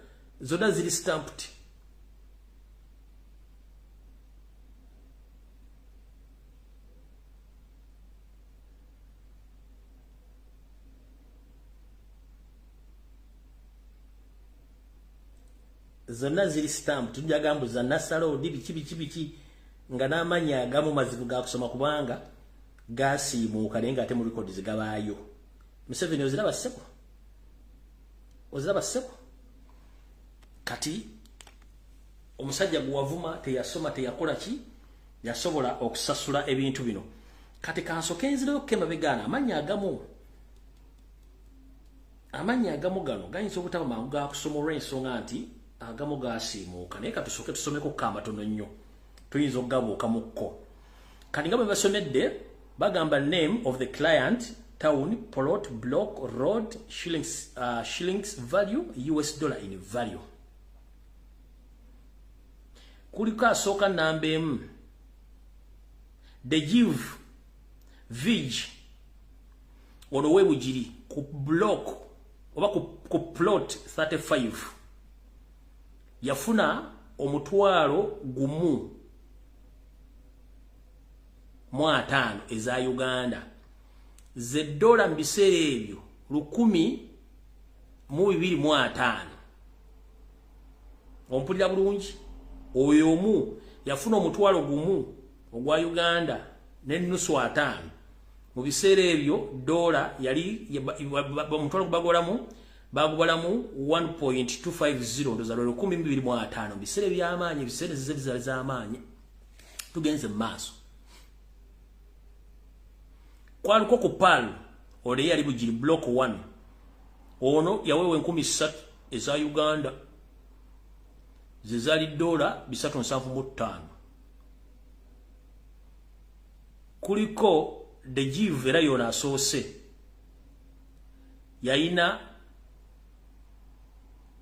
Speaker 1: Zonna ziri stamped. Zonna ziri stamp tujagambuza nasalo odi biki biki biki nga n'amannya agamu mazibu ga kusoma kubanga gasiimuuka naye ng'ate mu records gabaayo. Museveni oziraba ssebo? Oziraba ssebo? Kati omusajja gwe wavuma teyasoma teyakola ki yasobola okusasula ebintu bino. Kati kansooke nzireyo emabega amannya agamu gano gayinza obutaba mangu ga kusoma olw'ensonga nti agamu gasiimuuka, naye katusooke tusomeko kamatono nnyo tuyinza okugabuukamukko. Kati nga bwe basomedde bagamba name of the client, town, plot, block, road, shillings, shillings value, US dollar in value. Kuliko asooka namba emu the give vig ono webugiri ku block oba ku plot 35 yafuna 1,015 eza Uganda ze dola mu biseera ebyo 1,025. Ompulira bulungi? Oyo omu yafuna 1,000 ogwa Uganda n'ennusu 5 mu biseera ebyo dola yali omutwalo bagolamu bagubalamu 1.250 ndoza lwa 1,025 biseera eby'amaanyi, ebiseera zizali z'amaanyi. Tugenze mu maaso. Kwaliko ku PAL ole yali Bugiri block 1 ono yaweewa 3,000 eza Uganda ze zaali dola 375. Kuliko the give era yona asoose yayina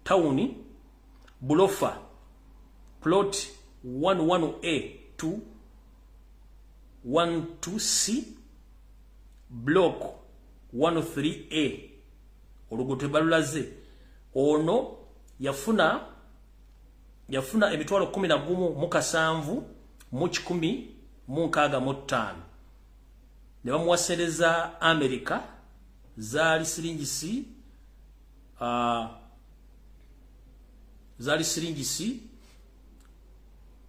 Speaker 1: tawuni Bulofa plot 11A to 12C block 13A oluguudo tebalulaze. Ono yafuna 11,700 mu 165 ne bamuwasereza America zaali siringisi 1,000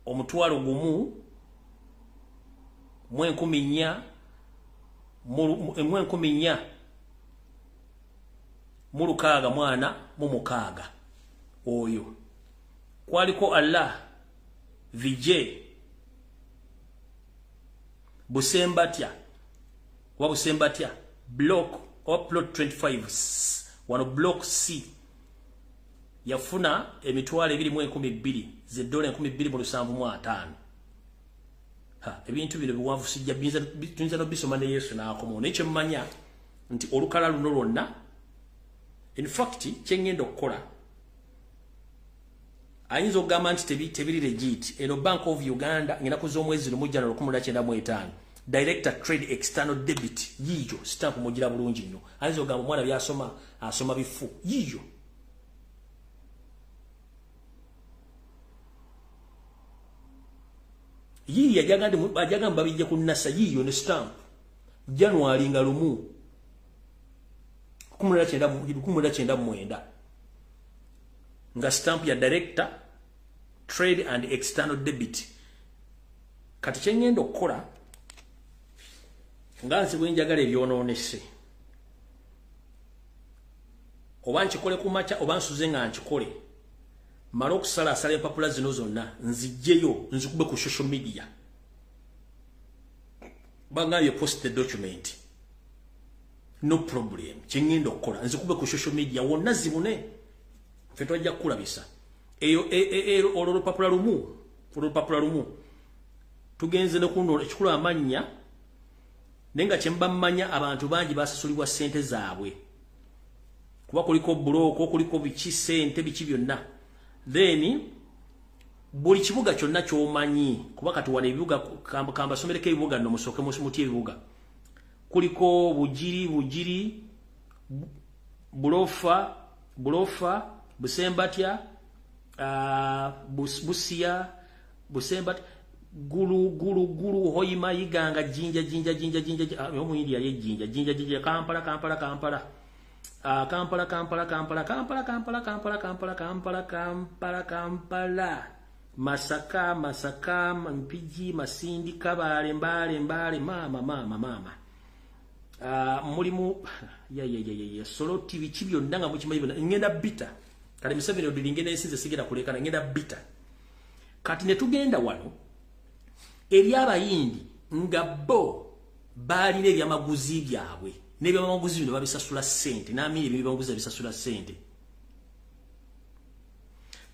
Speaker 1: mu 4,606. Oyo kwaliko Allah Vijay Busembatya wa Busembatya block or plot 25 wano block C yafuna 22,000 ze dola 2,705. Ha, ebintu bino biwanvu sijja tuyinza n'obisoma ne Yesu n'akomawo, naye kye mmanya nti olukala luno lwonna in fact kye ŋŋenda okukola ayinza okugamba nti tebiri legit. Eno Bank of Uganda ng'ennaku z'omwezi lumu January 1995 Director Trade External Debit yiyo stamp mugira bulungi nnyo. Ayinza okugamba omwana byasoma asoma bifu yiyo. Yiyo ajagamba babijja ku NASA yiyo ne stamp January nga lumu 1999 nga stamp ya Director Trade and External Debit. Kati kye ŋŋenda okukola nga nsi bwe njagala ebyonoonese oba nkikole ku makya oba nsuze nga nkikole, male okusalaasala empapula zino zonna nzijjeyo nzikube ku social media. Bagambye post the document, no problem. Kye ŋŋenda okukola nzikube ku social media wonna zibune, ffe twajja kukulabisa. Eyo olwo olupapula lumu tugenze ne kuno ekikulu amannya, naye nga kye mba mmanya abantu bangi basasulibwa ssente zaabwe kuba kuliko bulooko kuliko biki ssente biki byonna. Then buli kibuga kyonna ky'omanyi kuba kati wano ebibuga kambasomereko ebibuga nno musooke muti ebibuga kuliko Bugiri Bulofa Busembatya Busia Busembatya Gulu Hoima Iganga Jinja Jinja Jinja Jinja omuyindi yali Jinja Jinja Jinja Kampala Kampala Kampala Kampala, Kampala, Kampala, Kampala, Kampala, Kampala, Kampala, Kampala, Kampala, Kampala, Masaka, Masaka, Mpigi, Masindi, Kabale, Mbale, Mbale, mama, mama, mama. Mulimu, ya, Soroti, biki byonna nga mukimanyi byonna, ngenda bita. Kale Museveni odiringena ensi nze sigenda kulekana, ngenda bita. Kati ne tugenda wano, eri Abayindi nga bo baalina ebyamaguzi byabwe. N'ebyamaguzi bino babisasula ssente, n'amini ebyamaguzi babisasula ssente.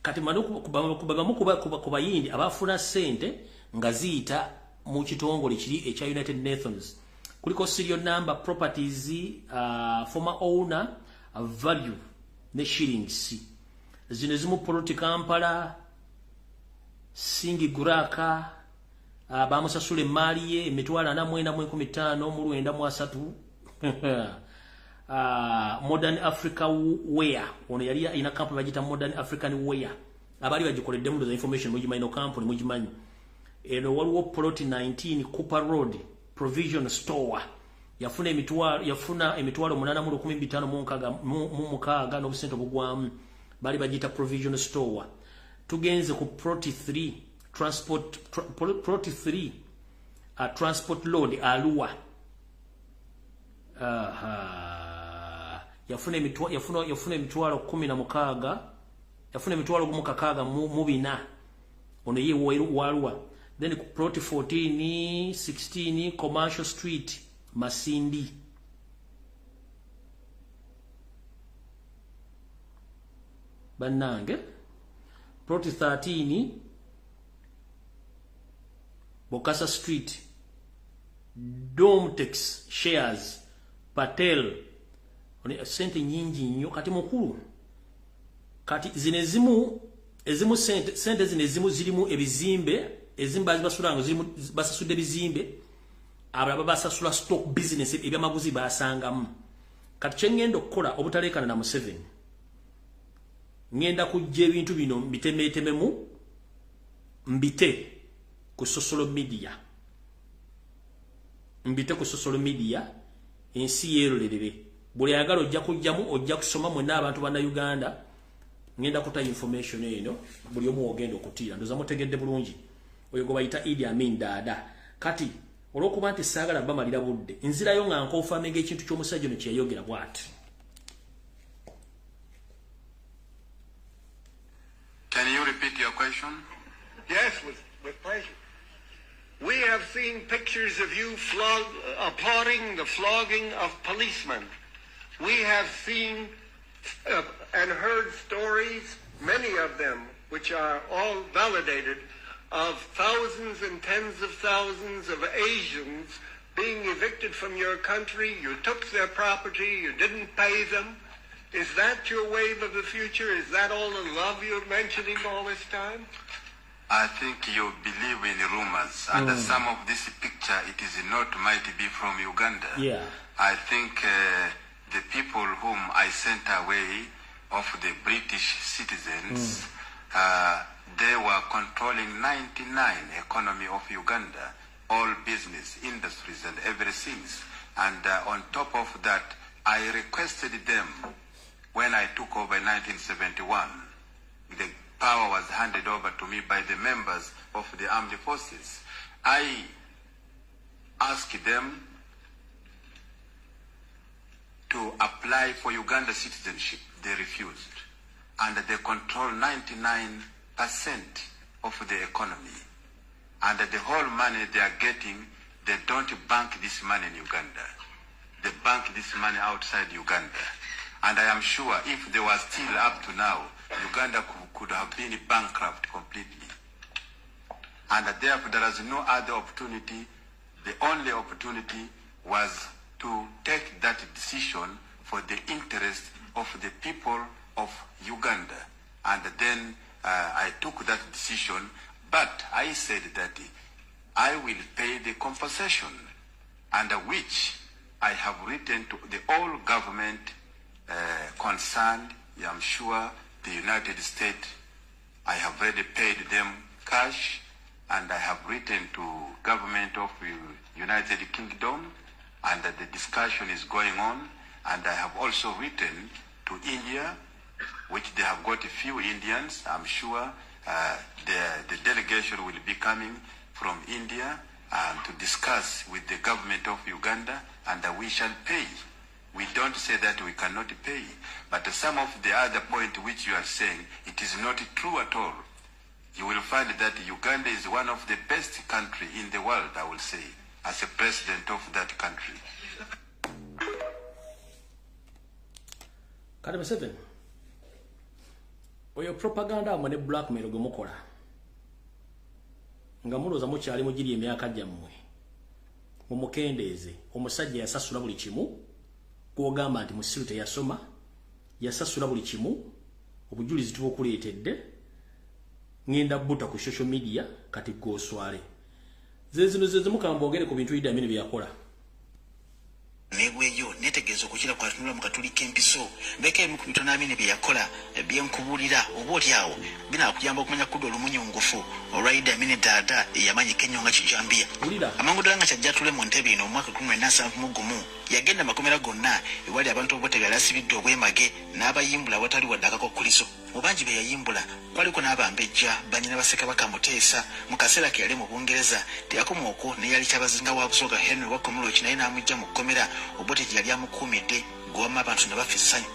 Speaker 1: Kati bamu ku Bayindi abafuna ssente nga ziyita mu kitongole kiri ekya United Nations. Kuliko serial number, properties, former owner, value ne shillings. Zino zimu Poloti Kampala, Singi Guraka, bamusasula emmaali ye emitwalo 4,950 mu 930. Modern Africa Wear, ono yali ina company bagita Modern African Wear, abali bagikoleddemu ndoza information mugimanyi, no company mugimanyi. Eno waliwo Plot 19 Cooper Road Provision Store, yafuna emitwalo 8,556 n'obusente obugwamu, bali bagita Provision Store. Tugenze ku Plot 3 Transport, Plot 3 Transport Load Alua. Yafuna emitwalo 16, yafuna emitwalo 6,400. Ono ye walwa. Then ku Plot 14 16 Commercial Street Masindi. Bannange Plot 13 Bokasa Street Domtex Shares Patel. Sente nyingi nnyo. Kati mukulu, kati zino ezimu sente zino ezimu zirimu ebizimbe, ezimu bazibasula zirimu basasudde ebizimbe, abalala basasula stock business ebyamaguzi basangamu. Kati kye ngenda okukola obutalekana na Museveni, ngenda kujja ebintu bino mbitemeetememu, mbite ku social media, mbite ku social media, ensi yeerolerere. Buli ayagala ojja kujjamu, ojja kusoma mwenna abantu bannayuganda. Ngenda kuta information eno buli omu ogenda okutiira. Ndoza mutegedde bulungi oyo gwe bayita Idi Amin Dada. Kati olw'okuba nti saagala bamalira budde, nzirayo nga nkonfamenga ekintu ky'omusajja ono kye yayogera bw'ati.
Speaker 9: Can you repeat your question?
Speaker 10: Yes, with pleasure. We have seen pictures of you applauding the flogging of policemen. We have seen and heard stories, many of them, which are all validated, of thousands and tens of thousands of Asians being evicted from your country. You took their property, you didn't pay them. Is that your wave of the future? Is that all the love you're mentioning all this time?
Speaker 9: I think you believe in rumors, and some of this picture, it is not might be from Uganda.
Speaker 1: Yeah.
Speaker 9: I think the people whom I sent away of the British citizens, they were controlling 99 economy of Uganda, all business, industries, and everything. And on top of that, I requested them when I took over in 1971. The power was handed over to me by the members of the armed forces. I asked them to apply for Uganda citizenship. They refused. And they control 99% of the economy. And the whole money they are getting, they don't bank this money in Uganda. They bank this money outside Uganda. And I am sure if they were still up to now, Uganda could have been bankrupt completely. And therefore there is no other opportunity. The only opportunity was to take that decision for the interest of the people of Uganda. And then I took that decision, but I said that I will pay the compensation, and which I have written to the all government concerned. I'm sure the United States, I have already paid them cash, and I have written to government of United Kingdom, and the discussion is going on,
Speaker 3: And I have also written to India, which they have got a few Indians. I'm sure the delegation will be coming from India to discuss with the government of Uganda, and we shall pay. We don't say that we cannot pay, but some of the other point which you are saying, it is not true at all. You will find that Uganda is one of the best country in the world, I will say, as a president of that country.
Speaker 1: Kati Museveni, oyo propaganda amwe ne blackmail gwe mukola nga mulowooza mukyali mugiri emyaka gyammwe, mumukendeeze. Omusajja yasasula buli kimu, gw'ogamba nti musiru teyasoma, yasasula buli kimu, obujulizi tubukuleetedde, ngenda buta ku social media kati goswale. Ze zino ze mukamba boogere ku bintu Idi Amin bye yakola.
Speaker 2: Negweyo netegeeza okukira kwatunula mu katuli k'empiso mbeka emu ku bitono Amin bye yakola byenkubuulira oba oli awo binaakuyamba okumanya kudda olumunyungufu olwa Idi Amin Dada eyamanyika ennyo nga Kijambiya. Amangu ddala nga kyajja atule mu ntebe eno omwaka 1971 yagenda makomera gonna ewali abantu Obote yali asibidde obwemage n'abayimbula awatali wadde akakokkulizo. Mu bangi be yayimbula kwaliko n'abambejja bannyina ba Ssekabaka Muteesa mu kaseera ke yali mu Bungereza. Teyakoma okwo ne yali Kyabazinga wa Busoga Henry Wakomuloki naye n'amuggya mu kkomera Obote gye yali amukuumidde gw'owamma abantu ne bafa essanyu.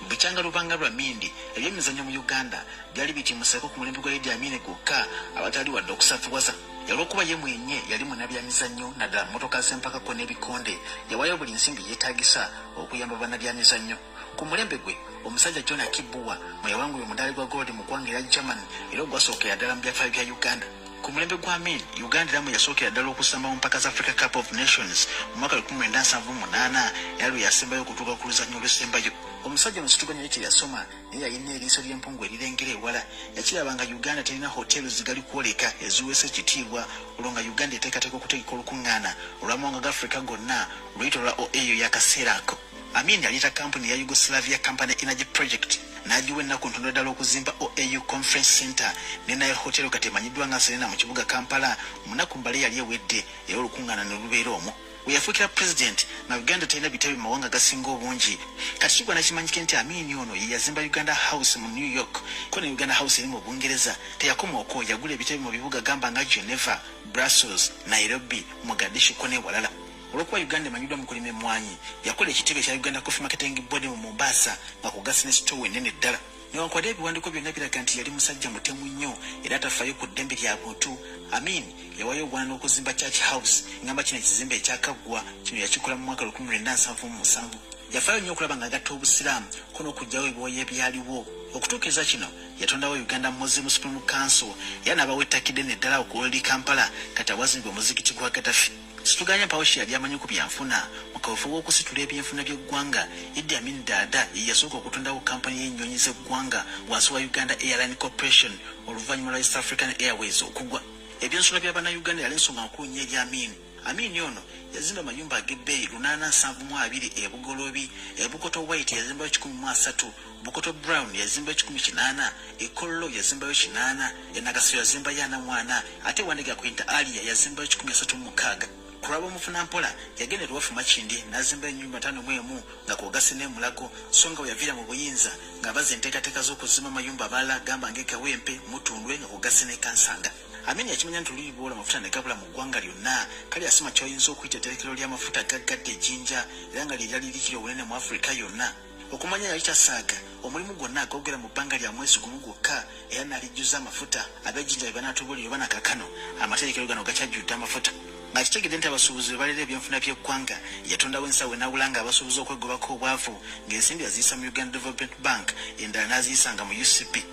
Speaker 2: Bukyanga lubanga lwa Mindi ebyemizannyo mu Uganda byali bitimuseeko ku mulembe gwa Idi Amin gwokka abatali wadde okusafuwaza. Olw'okuba ye mwenye yali munnabyamizannyo naddala mmotoka z'empakako n'ebikonde, yawaayo buli nsimbi yeetaagisa okuyamba bannabyamizannyo. Ku mulembe gwe omusajja John Akibuwa mwe yawangula omudaali gwa gold mu ggwanga erya Germany era ogwasookera ddala mu byafaayo bya Uganda. Ku mulembe gwa Amin, Uganda era mwe yasookera ddala okusamba mu mpaka za Africa Cup of Nations mu mwaka 1978 era lwe yasembayo okutuuka ku luzannya olusembayo. Omusajja ono situganya ye kye yasoma naye yalina eriiso ly'empungu erirengera ewala. Yakiraba nga Uganda terina hotelu zigali kwoleka eziweesa ekitiibwa, olwo nga Uganda eteekateeka okutegeka olukuŋŋaana olw'amawanga ga Afrika gonna luyito lwa OAU y'akaseera ako. Amin yaleeta kampuni ya Yugoslavia Company Energy Project n'agiwa ennaku ntono ddala okuzimba OAU Conference Center ne Nile Hotel kati emanyiddwa nga Serena mu kibuga Kampala. Mu nnaku mbale yali ewedde era olukuŋŋaana ne lubeera omwo. We yafuukira president nga Uganda terina bitebe mu mawanga agasinga obungi. Kati kigwana kimanyike nti Amin ono ye yazimba Uganda House mu New York ko ne Uganda House eri mu Bungereza. Teyakoma okwo, yagula ebitebe mu bibuga gamba nga Geneva, Brussels, Nairobi, Mogadishu ko n'ewalala. Olw'okuba Uganda emanyiddwa mu kulima emmwanyi, yakola ekitebe ekya Uganda Coffee Marketing Board mu Mombasa nga kugasi ne sitoowa ennene ddala. Newankubadde ebiwandiiko byonna biraga nti yali musajja mutemu nnyo era atafaayo ku ddembe lya buntu, Amin yawaayo obwana n'okuzimba Church House ngamba kino ekizimbe ekyakaggwa kino yakikola mu mwaka 1977. Yafaayo nnyo okulaba ng'agatta Obusiraamu ko n'okuggyawo ebiwayi ebyaliwo. Okutuukiriza kino yatondawo Uganda Muslim Supreme Council era n'abawa ettaka eddene ddala okuwolera Kampala kati awazimbibwa omuzikiti gwa Gaddafi. Situganya mpawo kye yali amanyi ku byanfuna. Mu kaweefube w'okusitula ebyenfuna by'eggwanga, Idi Amin Dada ye yasooka okutondawo kampani y'ennyonyi z'eggwanga wansi wa Uganda Airline Corporation oluvannyuma lwa East African Airways okugwa. Ebyensula bya Bannayuganda yali nsonga nkulu nnyo eri Amin. Amin ono yazimba amayumba ag'ebbeeyi 872 e Bugoloobi, e Bukoto White yazimbayo 130, Bukoto Brown yazimbayo 180, e Kololo yazimbayo 80, e Nakasero yazimbayo 44, ate Wandegeya ku Inter Alia yazimbayo 136. Ku lw'ab'omufunampola yagenda e Luwafu Makindye n'azimbayo ennyumba 51 nga kw'ogasse n'e Mulago, so nga we yaviira mu buyinza ng'abaza enteekateeka z'okuzimba amayumba amalala gamba ng'e Kawempe, Mutundwe nga kw'ogasse n'e Kansanga. Amin yakimanya nti oluyi amafuta ne gabula mu ggwanga lyonna, kale yasima ky'oyinza okuyita etterekero ly'amafuta gaggadde ejjinja era nga lye lyali likira obunene mu Afrika yonna. Okumanya yali tasaaga, omulimu gwonna agogera mu bbanga lya mwezi gumu gwokka era n'alijjuza amafuta. Ab'ejjinja be banaatubuulira oba nakakano amaterekero gano gakyajjudde amafuta. Ng'akitegedde nti abasuubuzi be baleera ebyenfuna by'eggwanga, yatondawo ensawo enaawulanga abasuubuzi okwegobako obwavu ng'ensimbi aziyisa mu Uganda Development Bank, endala n'aziyisanga mu UCB.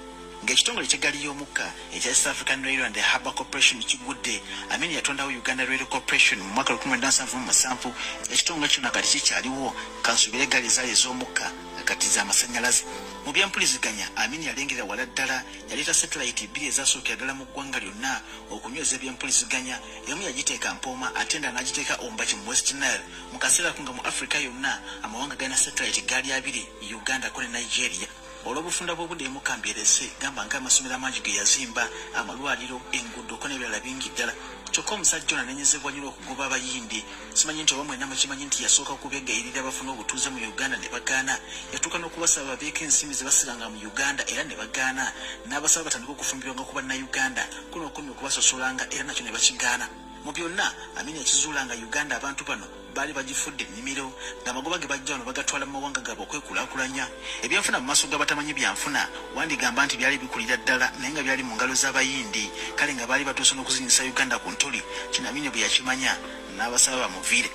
Speaker 2: Ng'ekitongole ky'eggaali y'omukka ekya East African Rail and Harbour Corporation kigudde, Amin yatondawo Uganda Rail Corporation mu mwaka 1977. Ekitongole kino kati kikyaliwo, kansuubire eggaali ezaali ez'omukka nga kati za masannyalaze. Mu byempuliziganya, Amin yalengerera wala ddala, yaleeta satellite bbiri ezasookera ddala mu ggwanga lyonna okunyweza ebyempuliziganya. Emu yagiteeka Mpooma ate endala n'agiteeka Ombaki mu West Nile. Mu kaseera ako nga mu Afrika yonna amawanga galina satellite gaali abiri, Uganda ko ne Nigeria. Olw'obufunda bw'obudde emukambi erese gamba ng'amasomero amangi ge yazimba, amalwaliro, enguudo ko n'ebirala bingi ddala. Kyokka omusajja ono anenyezebwa nnyo okugoba abayindi. Simanyi nti oba mwenna mukimanyi nti yasooka okubeegayirira bafune obutuuze mu Uganda ne bagaana. Yatuuka n'okubasaba baveeko ensimbi ze basiganga mu Uganda era ne bagaana. N'abasaba batandike okufumbirwanga ku Bannayuganda ko n'okukomya okubasosolanga era nakyo ne bakigaana. Mu byonna, Amin yakizuula nga Uganda abantu bano baali bagifudde ennimiro ng'amagoba ge baggya wano bagatwala mu mawanga gaabwe okwekulaakulanya. Ebyenfuna mu maaso g'abatamanyi byanfuna wandigamba nti byali bikulira ddala naye nga byali mu ngalo z'Abayindi kale nga baali batuuse n'okuzinyisa Uganda ku ntoli. Kino Amin bwe yakimanya n'abasaba bamuviire.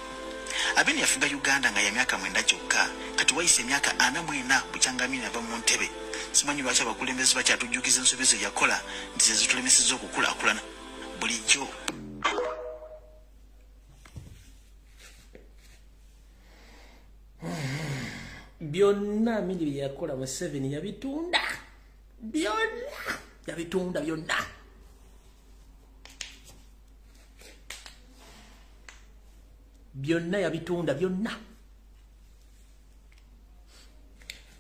Speaker 2: Amin yafuga Uganda nga ya myaka 9 gyokka. Kati wayise emyaka 44 bukyanga Amin ava mu ntebe. Simanyi lwaki abakulembeze bakyatujjukiza ensobi ze yakola nti ze zitulemesezza okukulaakulana. Bulijjo
Speaker 1: byonna Amini bye yakola Museveni yabitunda byonna, yabitunda byonna. Byonna yabitunda byonna.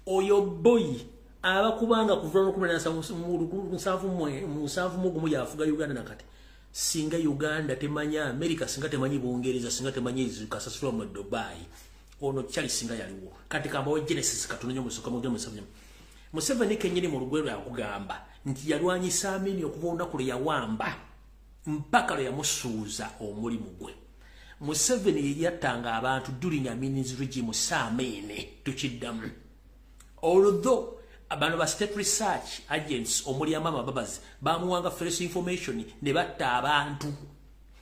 Speaker 1: Oyo boy abakubanga kuva mu 1971 yafuga Uganda nakati. Singa Uganda temanya America, singa temanyi Bungereza, singa temanyi kasasula mu Dubai. Ono kyali singa yaliwo. Kati kamba we Genesis katunenyo musoka mu Museveni. Museveni kenyini mu lugwero yakugamba nti yalwanyisa Amini okuva olunaku lwe yawamba mpaka lwe yamusuuza omulimu gwe. Museveni ye yattanga abantu during Amin's regime Saamine tukiddamu. Although bano ba state research agents omuli Amama Mbabazi bamuwanga false information ne batta abantu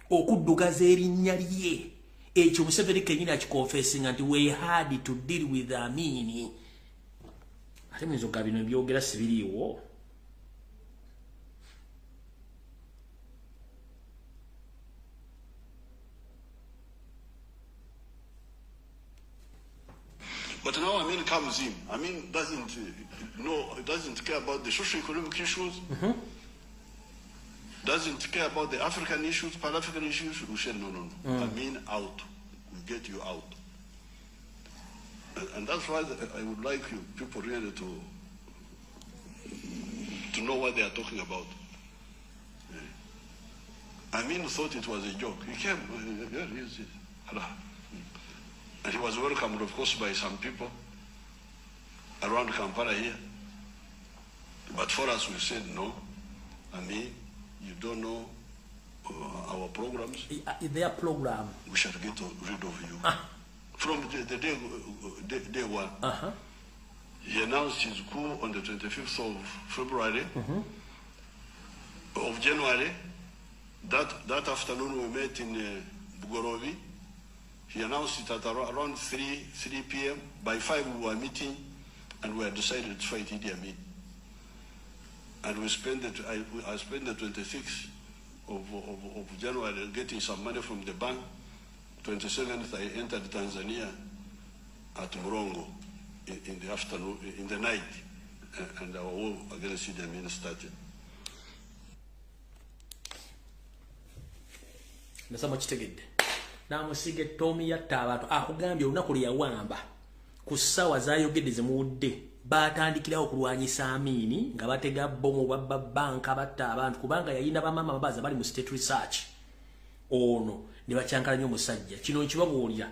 Speaker 1: okuddugaza erinnya lye. Ekyo Museveni kenyini akiconfessinga nti we had to deal with Amini. Ate muyinza okugamba bino byogera sibiriiwo.
Speaker 11: But now Amin comes in. Amin doesn't know, doesn't care about the socio-economic issues, doesn't care about the African issues, Pan-African issues. We said, no, no, no. Amin out. We get you out. And that's why I would like you people really to know what they are talking about. Amin thought it was a joke. He came, and he was welcomed, of course, by some people around Kampala here. But for us, we said, no, Amin, you don't know our programs.
Speaker 1: Their program.
Speaker 11: We shall get rid of you. From the day one. He announced his coup on the 25th of February, of January. That afternoon we met in Bugorobi. He announced it at around 3 p.m. By 5 we were meeting, and we had decided to fight Idi Amin. And we spent I spent the 26th of January getting some money from the bank. 27th, I entered Tanzania at Murongo in the afternoon, in the night, and our war against Idi Amin started.
Speaker 1: Nasama kitegedde. Namusiga Tommy yatta abantu akugambye olunaku lwe yawamba ku ssaawa zayogedde zemuwudde batandikirawo okulwanyisa Amini nga batega bbomu babba banka batta abantu kubanga yayina bamama Mbabazi bali mu state research ono ne bakyankalanya omusajja. Kino nkibabuulira,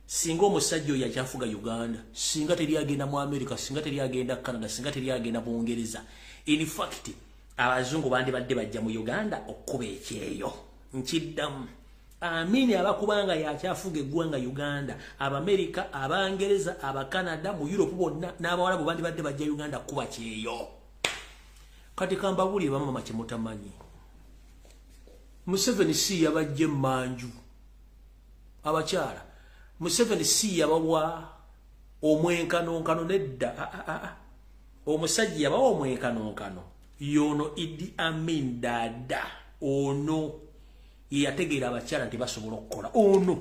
Speaker 1: singa omusajja oyo akyafuga Uganda, singa teri agenda mu America, singa teri agenda Canada, singa teri agenda Bungereza, in fact abazungu bandibadde bajja mu Uganda okukuba ekyeyo. Nkiddamu, Amini abakubanga yakyafuga eggwanga Uganda, Abamerika, Abangereza, Abakanada, mu Europe bonna n'Abawarabu bandibadde bajja Uganda kuba kyeyo. Kati kambabuulire bamama kye mutamanyi. Museveni si yabajja emmanju abakyala. Museveni si yabawa omwenkanonkano nedda. Omusajja yabawa omwenkanonkano yono Idi Amin Dada ono yategeera abakyala nti basobola okukola ono.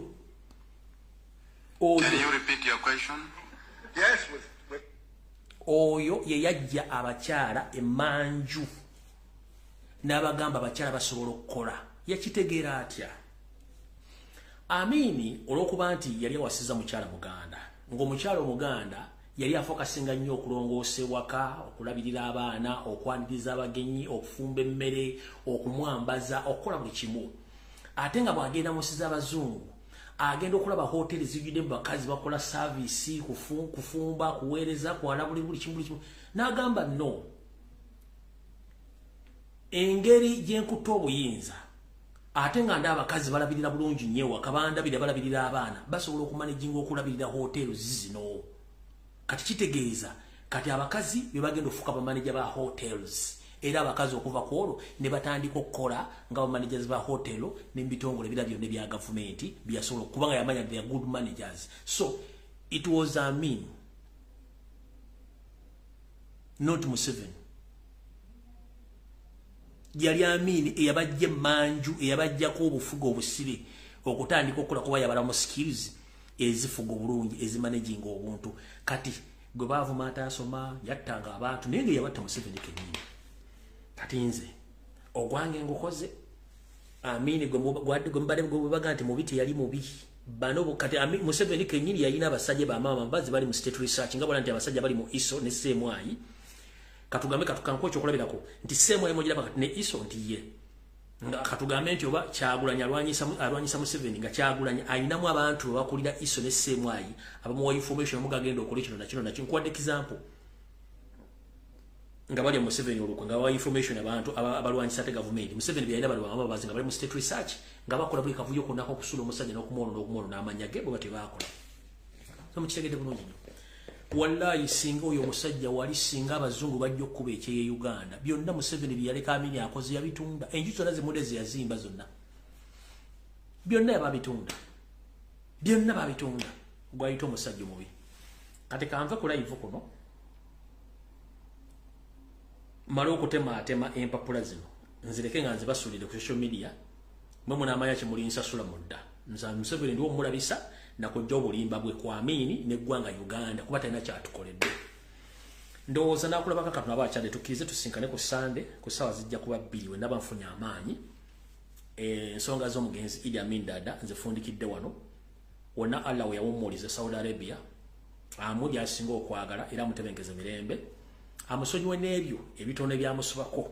Speaker 3: Can you repeat your question?
Speaker 10: Yes.
Speaker 1: Oyo ye yajja abakyala emmanju n'abagamba abakyala basobola okukola. Yakitegeera atya? Amini olw'okuba nti yali awasiza mukyala Muganda, ng'omukyala Omuganda Yali afokasinga nnyo okulongoosa ewaka, okulabirira abaana, okwaniriza abagenyi, okufumba emmere, okumwambaza, okukola buli kimu. Ate nga bw'agenda mu nsi z'abazungu, agenda okulaba hoteri zijjudde mu bakazi bakola saavisi, kufumba, kuweereza, kwala buli kimu. N'agamba no, engeri gye nkutte obuyinza ate nga ndaba abakazi balabirira bulungi nnyo ewaka, bandabirira, balabirira abaana, basobola okumanaginga okulabirira hoteri zino. Kati kitegeeza kati abakazi be bagenda okufuuka bamaneja ba hotels. Era abakazi okuva ku olwo ne batandika okukola nga bamanagers ba hotel n'ebitongole ebirala byonna ebya gavumenti byasobola, kubanga yamanya they are good managers. So it was Amin, not Museveni. Yali Amin eyabajja emmanju, eyabajjako obufuga obusibe okutandika okukola, kuba yabala mu skills ezifuga obulungi, ezimanaginga obuntu. Kati gwe baavuma ataasoma, yattanga abantu, naye nga yabatta Museveni kennyini. Kati nze ogwange ngukoze. Amini gwe mubadde gwe nti mubi teyali mubi. Bano kati Museveni kennyini yalina abasajja bamaama mbazi bali mu state research, nga bona nti abasajja bali mu ISO ne CMI. Katugambe katukanko ekyokulabirako nti CMI mugiraba kati ne ISO nti ye nga katugambe nti oba Kyagulanyi alwanyisa Museveni, nga Kyagulanyi ayinamu abantu abakulira ISO ne CMI abamuwa information mugagenda okola kino na kino na kino. Nkuwadde example nga bali Museveni olukwe, nga bawa information abantu abalwanyisa te gavumenti. Museveni byalina bali bamama bazi nga bali mu state research, nga bakola buli kavuyo konna okusula omusajja n'okumwono n'okumwono n'amanya ge bwe tebakola. So mukitegedde bulungi nnyo. Wallahi singa oyo omusajja wali, singa abazungu bajja okkuba ekyeye Uganda. Byonna Museveni bye yaleka Amini akoze yabitunda. Enju zonna zimudde ze yazimba zonna, byonna yababitunda, byonna babitunda. Gwayita omusajja omubi. Kati kanve ku live kuno, male okutemaatema empapula zino, nzireke nga nzibasulire ku social media. Mwe munaamanya kyemuli nsasula mudda. Nze Museveni ndiwo omulabisa nakujja obulimba bwe ku Amini n'eggwanga Uganda, kuba talina kyatukoledde. Ndowooza nakulabaka katono. Abakyadde tukkirize tusinkane ku Sande ku ssaawa zijja kuba 2 we naba nfunye amaanyi. Ensonga z'omugenzi Idi Amin Dada nze fundikidde wano. Wonna Allah we yawummuliza Saudi Arabia, amu byasinga okwagala, era amutebenkeze mirembe, amusonyiwe n'ebyo ebitono ebyamusobako,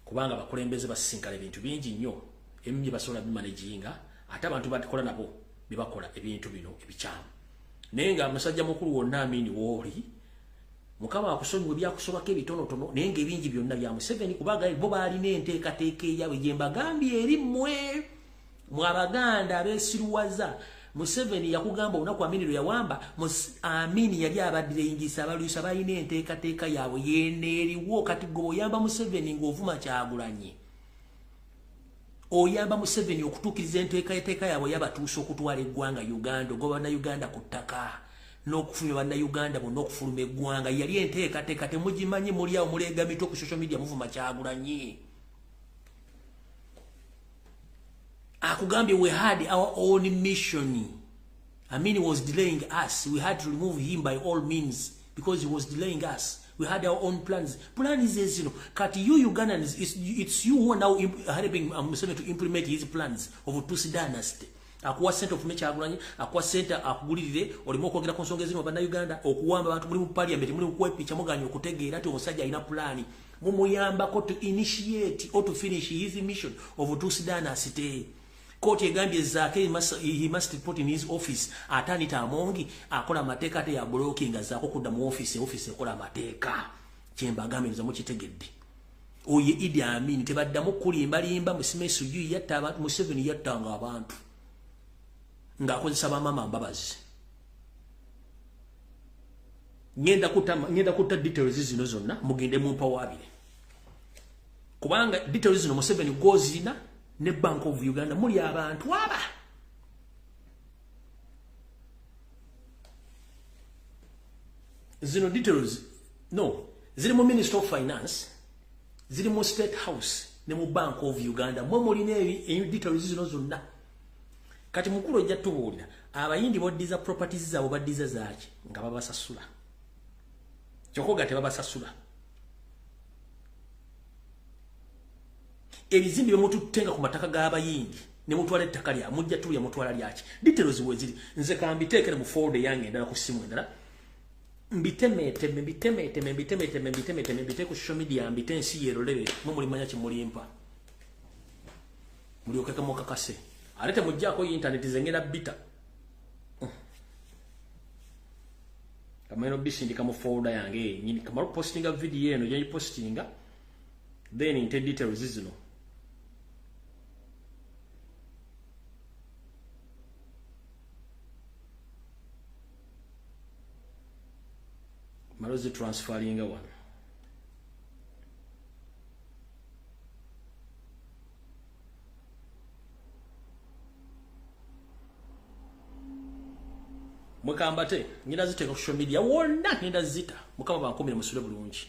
Speaker 1: kubanga abakulembeze basisinkana ebintu bingi nnyo, ebimu bye basobola bimanaginga, ate abantu bakola nabo bye bakola ebintu bino ebikyamu. Naye nga musajja mukulu wonna Amini wooli, Mukama akusonyiwe ebyakusobako ebitonotono, naye ng'ebingi byonna bya Museveni, kubanga bo baalina enteekateeka eyaabwe gye mbagambye eri mmwe mwe Abaganda abeesiruwaza. Museveni yakugamba olunaku Amini lwe yawamba, Amini yali abaddireyingisa abalwisa, balina enteekateeka yaabwe yeneeriwo. Kati gwe oyamba Museveni ng'ovuma Kyagulanyi, oyamba Museveni okutuukiriza enteekateeka yaabwe yabatuusa okutwala eggwanga Uganda, ogoba Bannayuganda ku ttaka n'okufulumya Bannayuganda bonna okufuluma eggwanga. Yali enteekateeka temugimanyi, muli awo muleega mitwe ku social media muvuma Kyagulanyi. Akugambye we had our own mission. Amini was delaying us. We had to remove him by all means because he was delaying us. We had our own plans. Plan is, kati you Ugandans, it's you who are now helping Museveni to implement his plans of Tutsi dynasty. Akuwa sente ofume Kyagulanyi, akuwa sente akugulirire olimu okwogera ku nsonga ezimu Bannayuganda, okuwamba abantu. Muli mu parliament, muli mu kwepicha, muganye okutegeera nti omusajja alina pulaani, mumuyambako to initiate or to finish his mission of Tutsi dynasty. Kooti egambye Zaake he must report in his office. Ate Anita Amongi akola amateeka, ate ya blocking Zaake okudda mu office, office ekola amateeka. Kyembagambye nze mukitegedde. Oye Idi Amin tebaddamu kulimbalimba musime suju yatta abantu. Museveni yattanga abantu ng'akozesa bamaama Mbabazi. Ngenda kutta details zino zonna, mugende mumpawaabire, kubanga details zino Museveni gozirina ne Bank of Uganda muli abantu aba. Zino details no ziri mu Minister of Finance, ziri mu State House ne mu Bank of Uganda. Mwe mulina details zino zonna. Kati mukulu ojja tubuulira Abayindi boddiza properties zaabwe, baddiza zaaki nga babasasula? Kyokka tebabasasula. Ebizimbe byemututte ku mataka g'Abayindi ne mutwala ettaka lya mujja tulya, mutwala lyaki? Details we ziri, nze kambiteekere mu folder yange endala ku ssimu endala. Mbitemeteme, mbitemeteme, mbitemeteme, mbitemeteme, mbite ku social media, mbite ensi yerolere, mwe mulimanya kimulimpa. Mulyokeke mukakase. Alete mujjako internet zengenda bita. Kameno bisindika mu folder yange nyini kamaro postinga video eno je postinga then inte details zino. Malozi transferringa wano. Mwekambate ngenda ziteeka ku social media wonna ngenda zita. Mukama bankumire musule bulungi.